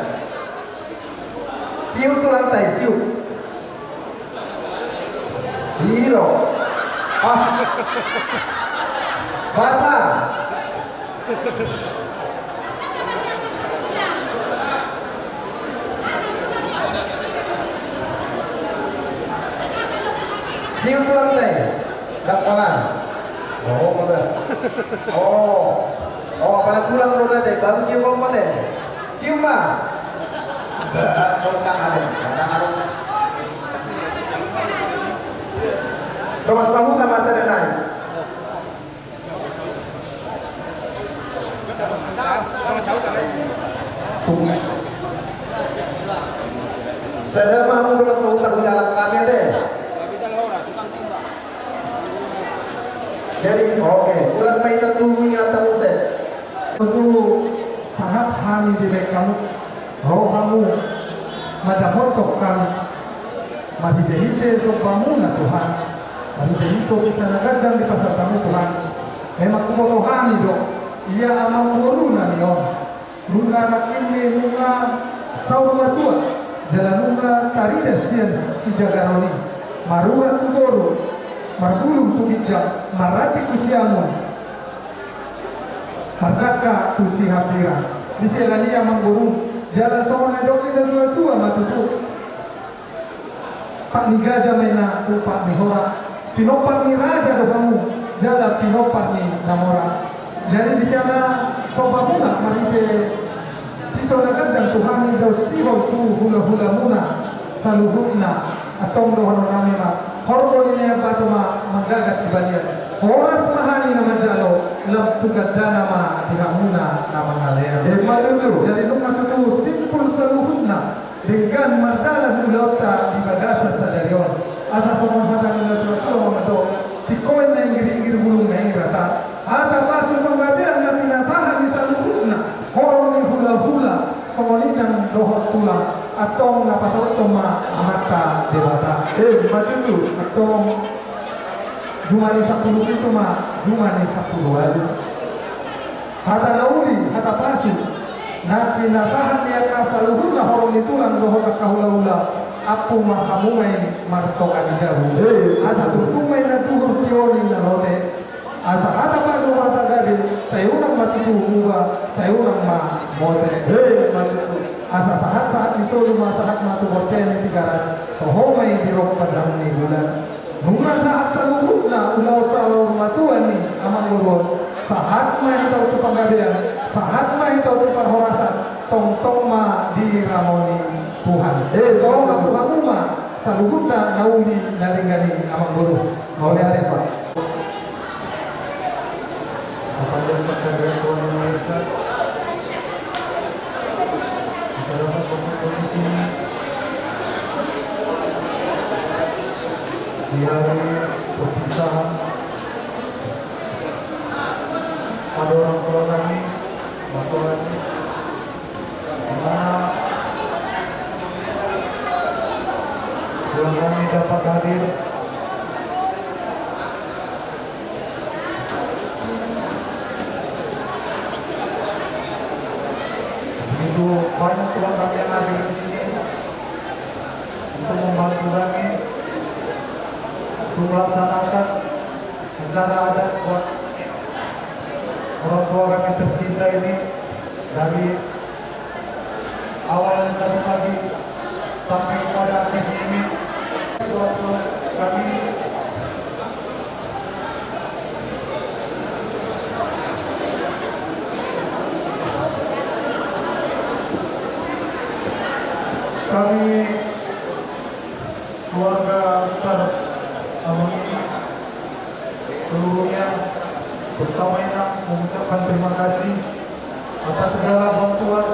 Siu tulangta i, siu. Iro. Ah. Basa. Siu tulangta i. Ndang pola. Oh, apa? Oh. Oh, apala tulang do na te, baru siu komo te. Siu ma. Ba, tondang ada, tondang ada. Dongan sahuta ma sada nai. Sada ma hamu dongan sahuta, hujalang hami ate. Jadi, oke, ulang ma hita tu inganan muse. Tutu sahat hami dibaen hamu, ro hamu mandapothon hami marhitehite sombamuna tu hami. Marhite ito bisa na ganjang dipasahat hamu Tuhan. Memang huboto hami do ia amangboru nami on. Nunga nangkin ni nunga saur matua jala nunga tarida sian sijagaron i. Marurat tu toru, marbulung tu ginjang, marranting tu siamun, mardangka tu sihapira. Di siala ni i amangboru, jala songon na didok ni natuatua ma tutu. Pat ni gaja ma inna tu pat ni hora, pinompar ni raja do hamu, jala pinompar ni na mora. Jadi di siala somba muna marhite piso na ganjang tu hami daoshon tu hulahula muna saluhutna. Antong dohonon nami ma, horbo ni Ambato ma manggagat di balian. Horas ma hami na manjalo, lam tu gandana ma di hamuna na mangalean. Emma tutu. Jadi nunga tutu simpul saluhutna denggan mardalan ulaonta di bagasan sadari on. Asa songon hata ni natuatua ma mandok, tingkoan na inggiringgir bulung na inggir hata. Hata pasu panggabean na pinasahat ni saluhutna horong ni hulahula songon inang dohot tulang, antong na pasauthon ma Amanta Debata. Emma tutu. Antong juma ni sampulu pitu ma juma ni sampulu ualu. Hata na uli, hata pasu na pinasahat ni angka saluhutna horong ni tulang dohot angka hulahula, ampu ma hamu ma i martonga ni jabu. Eh. Asa tutu ma i na duhur tio ni na lote. Asa hata pasu hata gabe, sai unang ma tutu muba, sai unang ma mose. Eh, ma tutu. Asa sahatsahat ni solu ma sahat ma tu bortean ni Tigaras, toho ma i di rok pandang ni bulan. Nunga sahat saluhutna ulaon saur matua ni amangboru on, sahat ma hita tu panggabean, sahat ma hita tu parhorasan, tongtong ma diramoti Tuhan. Eh, tongtong ma tu hamu ma saluhutna na uli na denggan i amangboru. Mauliate ma. Bapak dan Ibu sekalian, Tuhan yang Maha Esa, kita dapat berkumpul di sini di hari perpisahan pada orang tua kami, Bapak Haji, di mana yang kami dapat hadir Begitu banyak tulang kami yang hadir di sini untuk membantu kami untuk melaksanakan acara adat buat orang tua kami tercinta ini dari awalnya tadi pagi sampai kepada akhirnya ini. Kami Kami keluarga besar Abang ini seluruhnya, terutama Inang, mengucapkan terima kasih atas segala bantuan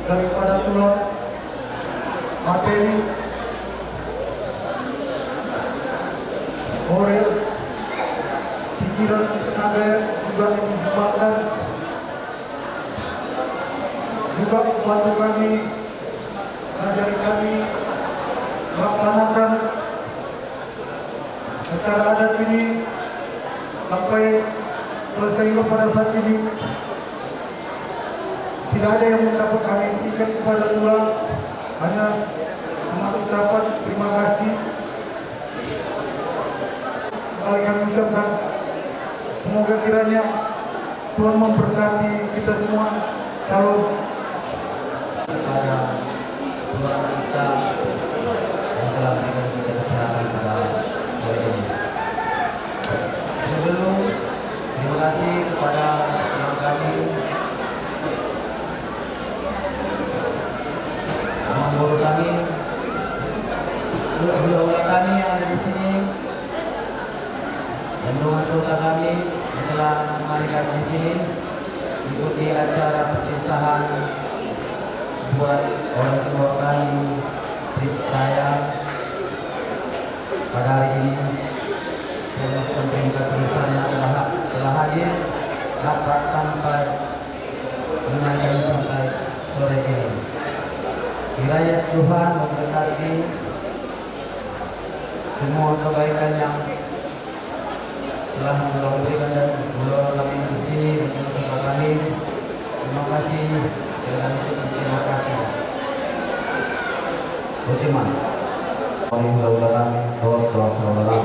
daripada tulang, materi, moral, pikiran, tenaga yang juga menyumbangkan juga membantu kami, mengajari kami melaksanakan acara adat ini sampai selesai juga pada saat ini. Tidak ada yang mendapat kami berikan kepada tulang, hanya cuma ucapan terima kasih. Kembali kami ucapkan, semoga kiranya Tuhan memberkati kita semua. Shalom. Kepada keluarga kita yang telah memberikan kita kesehatan pada sore ini. Sebelum, terima kasih kepada tulang kami, amangboru kami, hulahula kami yang ada di sini, dan dengan serta kami yang telah menemani kami di sini, ikuti acara perpisahan buat orang tua kami, Trip saya, pada hari ini. Saya mengucapkan terima kasih besarnya telah, telah hadir dapat sampai menemani kami sampai sore ini. Kiranya Tuhan memberkati semua kebaikan yang Telah melalui dan mula kami di sini untuk kami. Terima kasih. Sekali lagi, terima kasih. Oke, man. Kami mula-mula kami, dohot dohot saudara,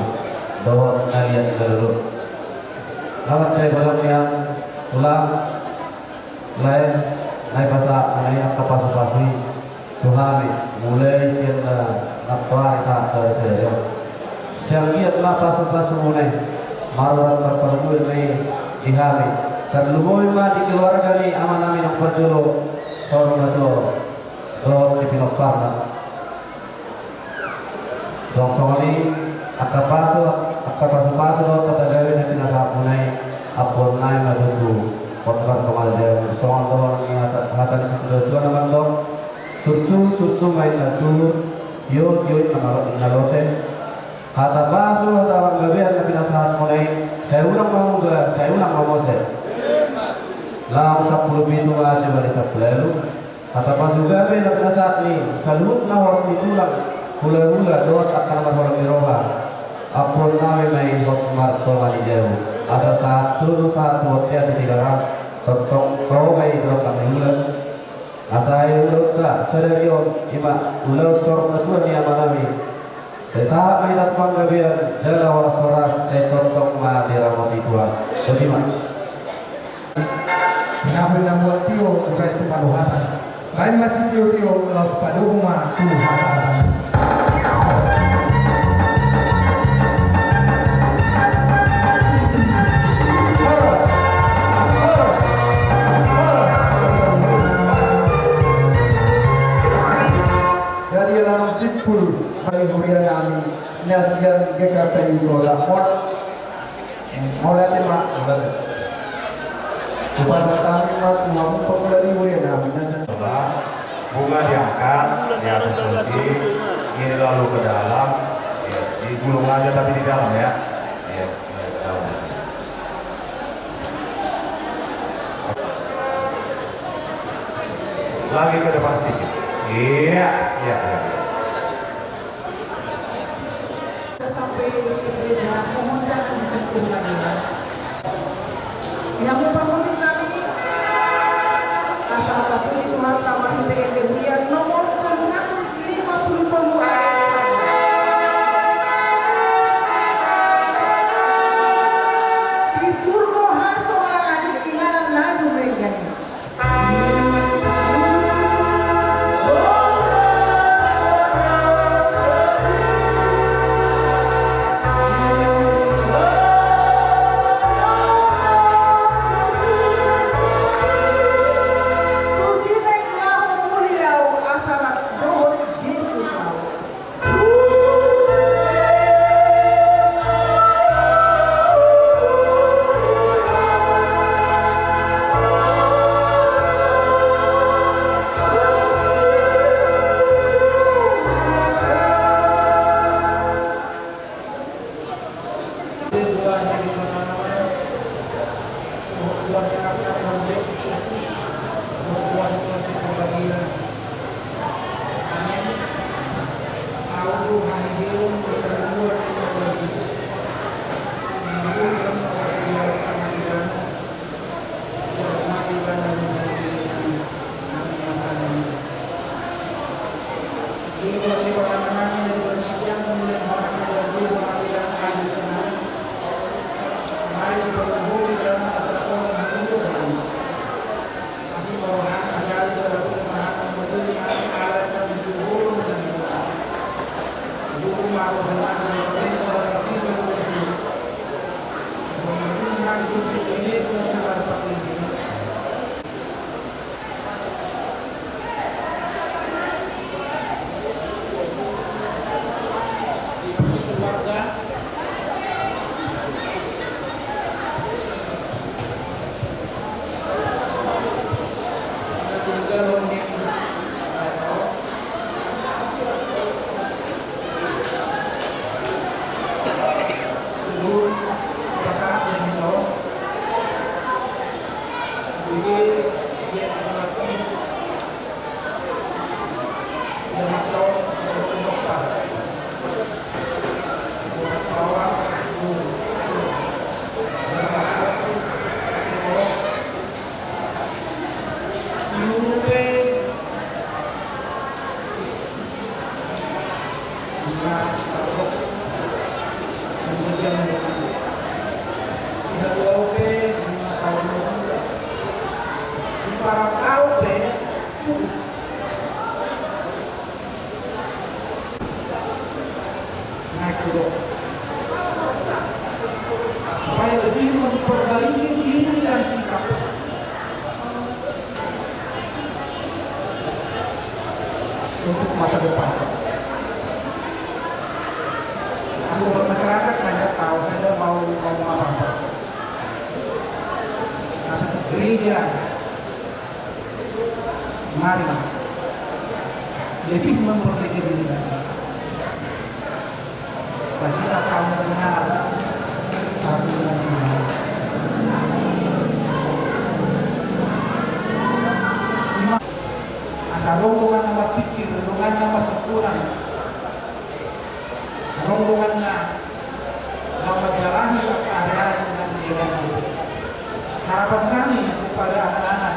dohot kalian dulu. Selamat saya barang yang pulang. Lae, na hupasahat muna i angka pasu-pasu i tu hami, mulai sian na nantoari sahat tu sadari on. Sai anggiat ma pasu-pasumuna i marurat marparbue ma i di hami. Tarlumobi ma di keluarga ni amanami naung parjolo, saur matua, dohot di pinomparna. Songon songon i angka pasu, angka pasu-pasu dohot hata gabe na pinasahat muna i, ampuonnami ma tutu, hot martonga ni jabu, songon dohonon ni hata, hata ni situa-tua na mandok: Turtu, turtu ma inna tubu, tio, tio ma inna lote. Hata pasu, hata panggabean na pinasahat muna i, sai unang ma muba, sai unang ma mose. Laos sampulu pitu ma jumadi sampulu ualu. Hata pasu gabe na pinasahat ni saluhutna horong ni tulang, hula-hula dohot angka na marholong ni roha, ampuonnami ma i hot martonga ni jabu, asa sahat solu sahat tu bontean di Tigaras, tongtong toga i di rongga ni ulaon. Asa i ulaonta sadari on i ma ulaon saur matua ni amanami. Sai sahat ma hita tu panggabean jala horas-horas, sai tongtong ma diramoti Tuhan. Boti ma. Pinahu na mual tio, urai tu paluhatan. Baen ma sitio-tio, laos padomu ma tu hata-hata. Horas, horas, horas. Jadi, ala naung simpul. Bagi huria nami na sian G K P I Kota Mot. Mauliate ma, mauliate. Hupasahat hami ma tu hamu pangula ni huria nami na sian. Bunga diangkat di atas roti, ini lalu ke dalam, ya, digulung aja tapi di dalam, ya. Ya, ya, tahu. Lagi ke depan sedikit. Iya, iya, iya. Sampai di gereja, mohon jangan disentuh lagi, ya. Yang mau musik kami, asa tapuji Tuhan, tamarhite ende huria nomor tolu ratus lima puluh tolu ayat sada. Di surgo hasoholan i, inganan na dumenggan. Amen. Ahu do haheheon dohot haluaon di Tuhan Jesus. Mangulurkan kasadiaon pangahiran. Jala mate ibana di sandirian. Amen. Mangkali. Di Tuhan di pangamanami dari bani kijang, kemudian orang menjadi sama tidak ada di sana. Mari kita berkumpul di dalam asal Tuhan. Iya. Mari lebih memperbaiki diri lagi. Supaya kita saling mengenal satu dengan yang lain. Asa adong dongan na marpikir, dongan na marsyukuran. Adong dongan na, na manjalahi angka ari-ari na di dalam. Harapan kami kepada anak-anak,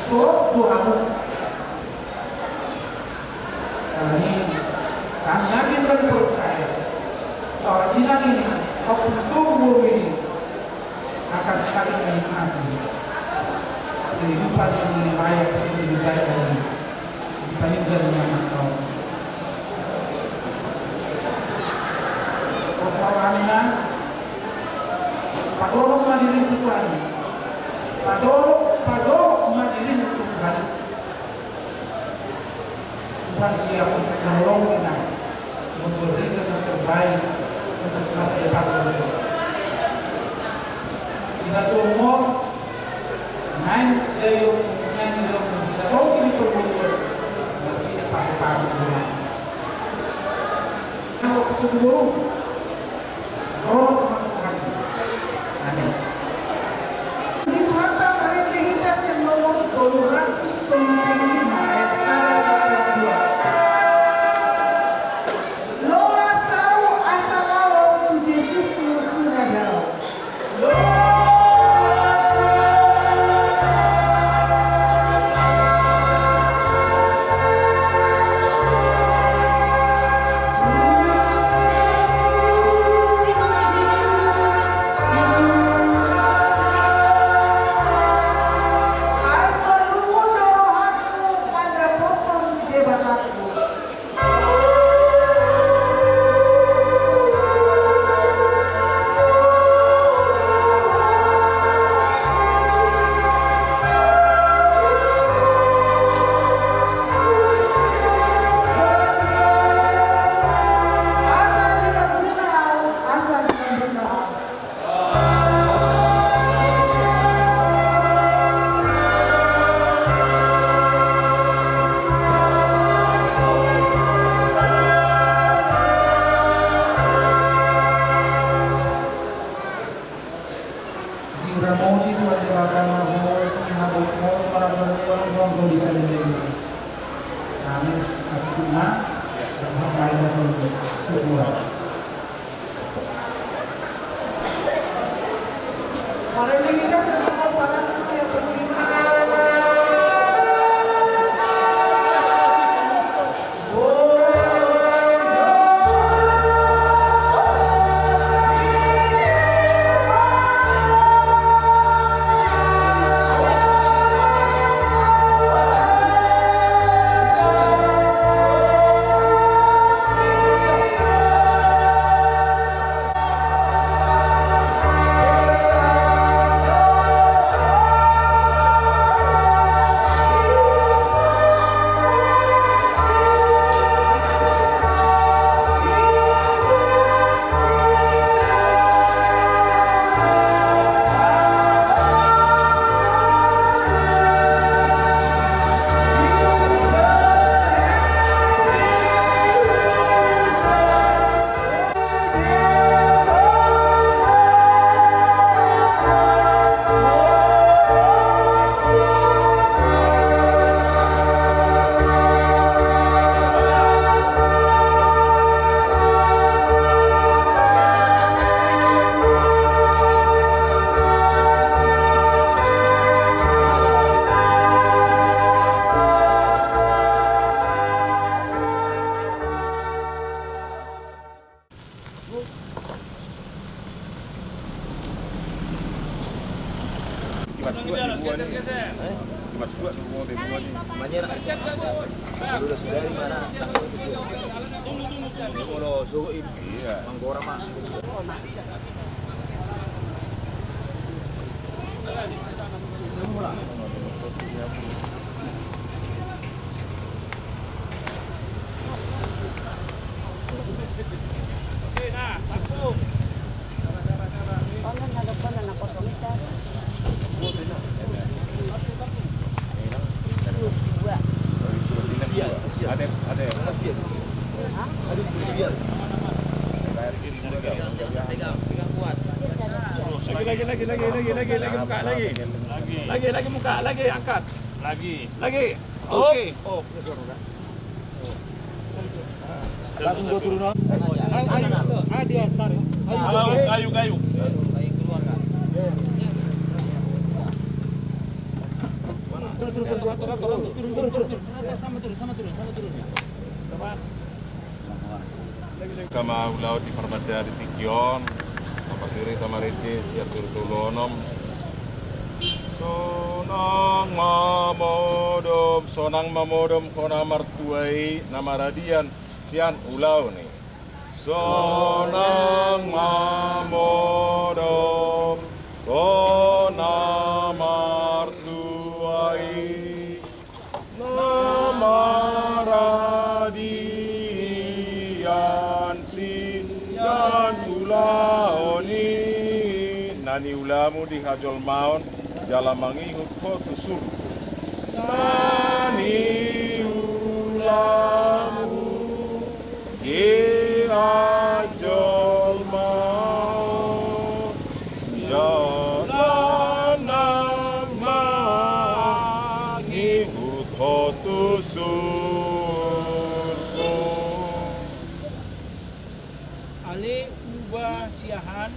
torop do hamu. Karena kami yakin dan percaya bahwa inang ini, ompung, boru ini, akan semakin menikmati kehidupan yang lebih layak, yang lebih baik lagi di paninggal ni amanta on. Pos ma rohami, Nang, pajonok ma dirim tu Tuhan i. Pajonok, pajonok ma dirim tu Tuhan i. Tuhan siap untuk menolong kita, memberikan yang terbaik untuk masa depan kita. Kita tumbuh, naeng dayung, naeng dayung, kita tumbuh di perguruan, tapi kita pasu-pasu dulu. Kalau kita tumbuh, Amin. Puji Tuhanta, marende hita sian nomor tolu ratus tolu puluh lima ayat sada sampai dua. Loas ahu asa laho ahu tu Jesus, tu na dao. Loas ahu. Diramoti Tuhan Debata ma ho di habotmon, maradoan ni on, nuaeng ro di salelenglelengna. Amin. Amin. Amin. Marende hita sian nomor saratus sia puluh lima. Iya. Lagi, lagi, lagi, lagi, lagi, lagi, lagi, muka, lagi. Lagi, lagi, muka, lagi, angkat. Lagi. Lagi. Oke. Op. Langsung gua turun, Om. Ayo, ayo. Ah, dia start. Ayo, kayu, kayu, kayu. Turun, turun, turun. Sama turun, sama turun, sama turun. Lepas. Hita ma ulaon di parmandari tingki on, na parjolo hita marende sian tolu tolu onom. Sonang ma modom, sonang ma modom hona martua i na maradian sian ulaon i. Sonang ma modom hona martua i. Na maradian sian ulaon i, na niulamu di hajolmaon jala mangihut ho tu surgo. Na niulamu di hajolmaon jala na mangihut ho tu surgo. Ale uba siahaan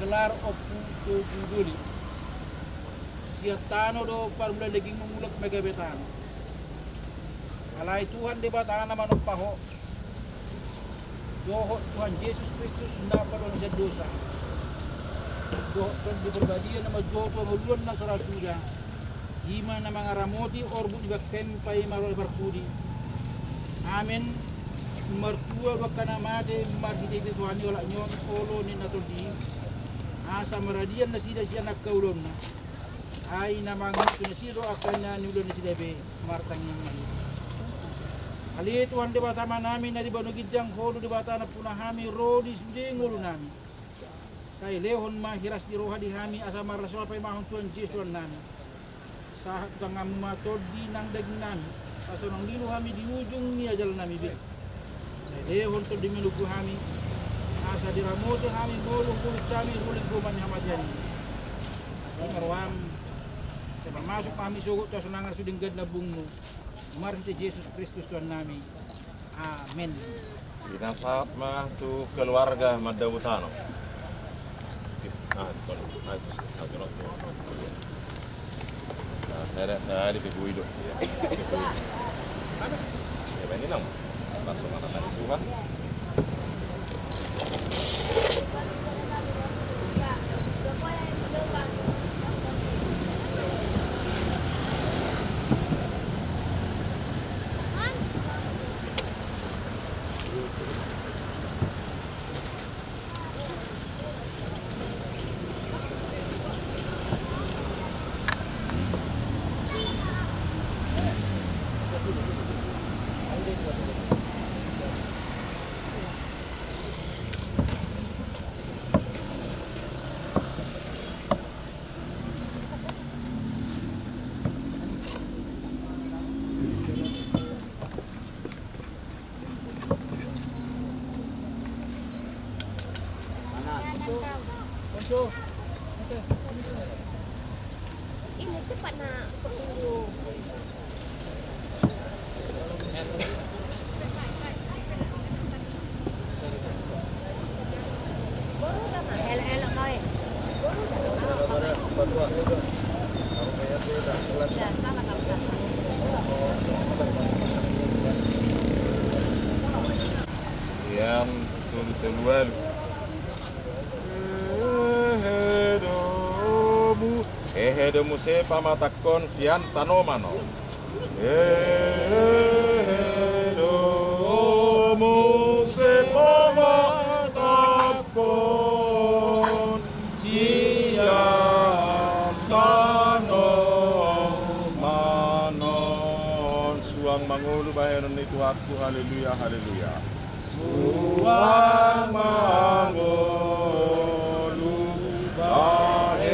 gelar Ompu Togu Doli. Sian tano do parmulaan dagingmu, mulak ma gabe tano. Alai Tuhan Debata na manompa ho, dohot Tuhan Jesus Kristus na paluahon sian dosa, dohot Tondi Parbadia na manjou tu hangoluan na so ra suda, i ma na mangaramoti orbuk ni bangkemi paima roha ni parpudi. Amen. Martua do angka na mate marhitehite Tuhan i, olat ni on olo ni na tondi i, asa maradian nasida sian angka ulaonna. Ai na mangihut tu nasida do angka na niula nasida be. Martangiang ma hita. Ale Tuhan Debata Amanami na di banua ginjang, Ho do Debata na nampuna hami ro di sude ngolunami. Sai lehon ma hiras ni roha di hami asa marlas roha paimahon Tuhan Jesus Tuhannami. Sahat tu tanganmu ma tondi nang dagingnami, asa unang lilu hami di ujung ni ajalnami be. Sai lehon tondimi tu hami, asa diramoti hami molo hubulut hami ro di linggoman ni hamatean i. Asi ma roham, sai pamasuk ma hami sogot tu hasonangan sude denggan lambungmu. Marhite Jesus Kristus Tuhannami. Amen. Ina sahat ma tu keluarga mandao tano. Ah, itu, ah, itu, satu lagi. Nah, saya ada, saya ada di Bui do. Ya. Ya, ini nang. Langsung anak dari Tuhan. Ini cepat, Nak. Sian tolu tolu ualu. Hehe do mu-, hehe do muse pamatangkon sian tanoman on. Hehe do muse pamatangkon sian tanoman on. Suang mangolu bahenon ni Tuhanku, haleluya, haleluya. Suang mangolu bahenon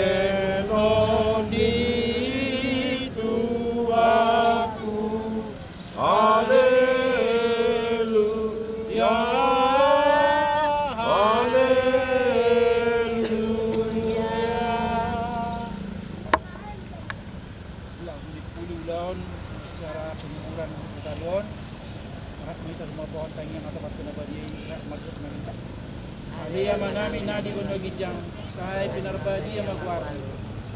ni Tuhanku. Haleluya, haleluya. Pinarbadia ma goarmu.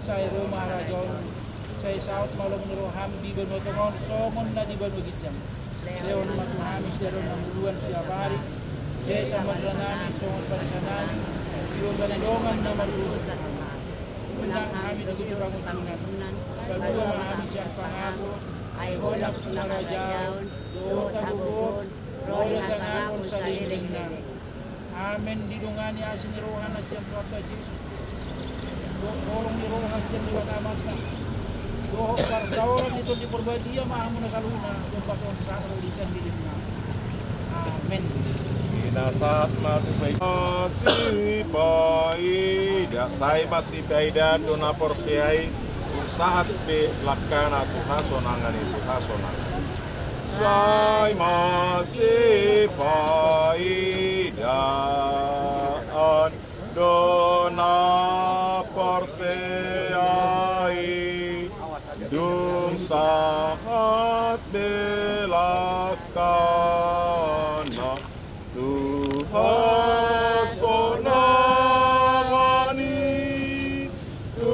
Sai ro ma harajaonmu. Sai saut ma lomo ni roham di banua tonga on songon na di banua ginjang. Lehon ma tu hami sadari on hangoluan siapari. Sesa ma dosa nami songon panesanami di dosa ni dongan na mardosa. Unang hami dungkon tu pangunjunan. Palua ma hami sian pangago. Ai Ho do nampuna harajaon dohot hagogoon dohot hasangapon saleleng-leleng. Amen. Didongani asi ni roha na sian Tuhanta Jesus Kristus, dohot holong ni roha sian Debata Amanta, dohot parsaoran ni Tondi Parbadia ma hamu na saluhutna, dohot pasu-pasu ni roha sian dilema. Amen. Pinasahat ma tu paida. Sipaida, sai ma sipaida tu na porsea i, tung sahat pe langkana tu hasonangan i, tu hasonangan. Sai ma sipaidaan do na porsea i, tung sahat pe langkana tu hasonangan i, tu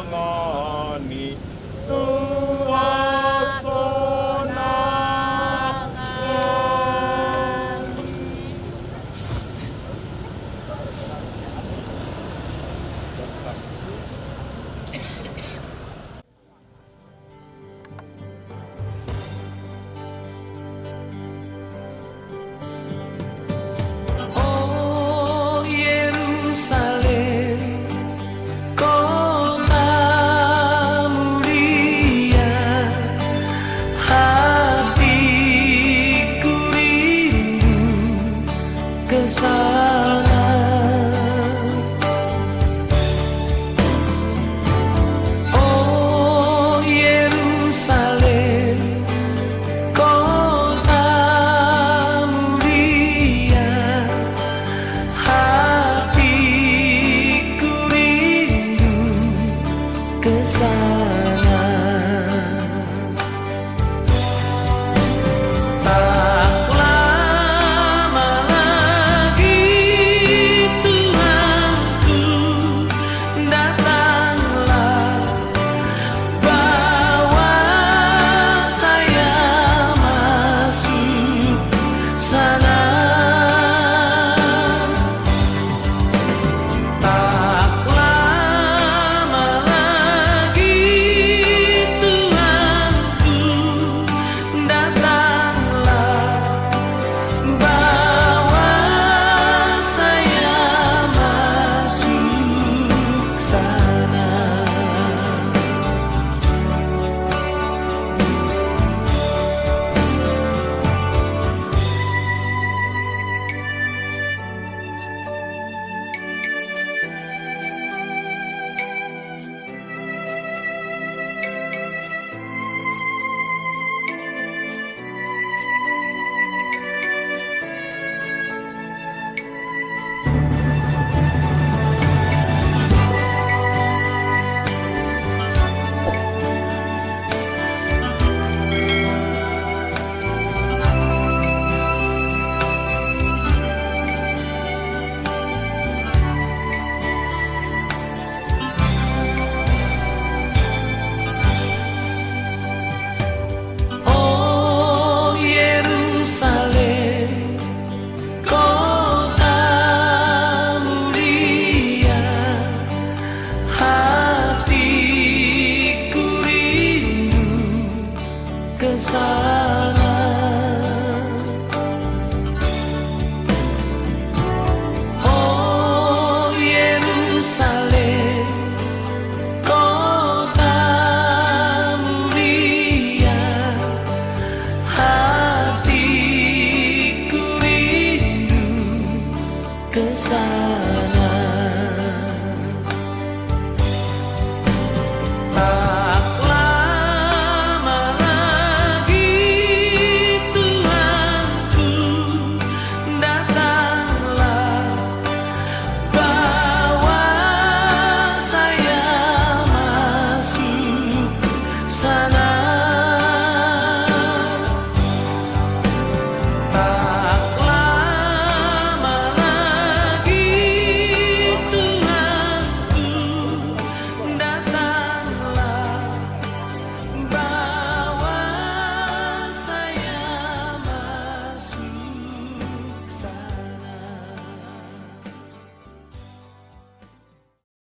hasonangan i, tu hasonangan i. O Yerusalem, kota mulia, hatiku rindu ke sana. O Yerusalem, kota mulia, hatiku rindu ke sana. Tak lama lagi, Tuhanku, datanglah, bawa saya masuk sana. Tak lama lagi, Tuhanku, datanglah, bawa saya masuk sana. O Yerusalem, kota mulia, hatiku rindu ke sana. O Yerusalem, kota mulia, hatiku rindu ke sana.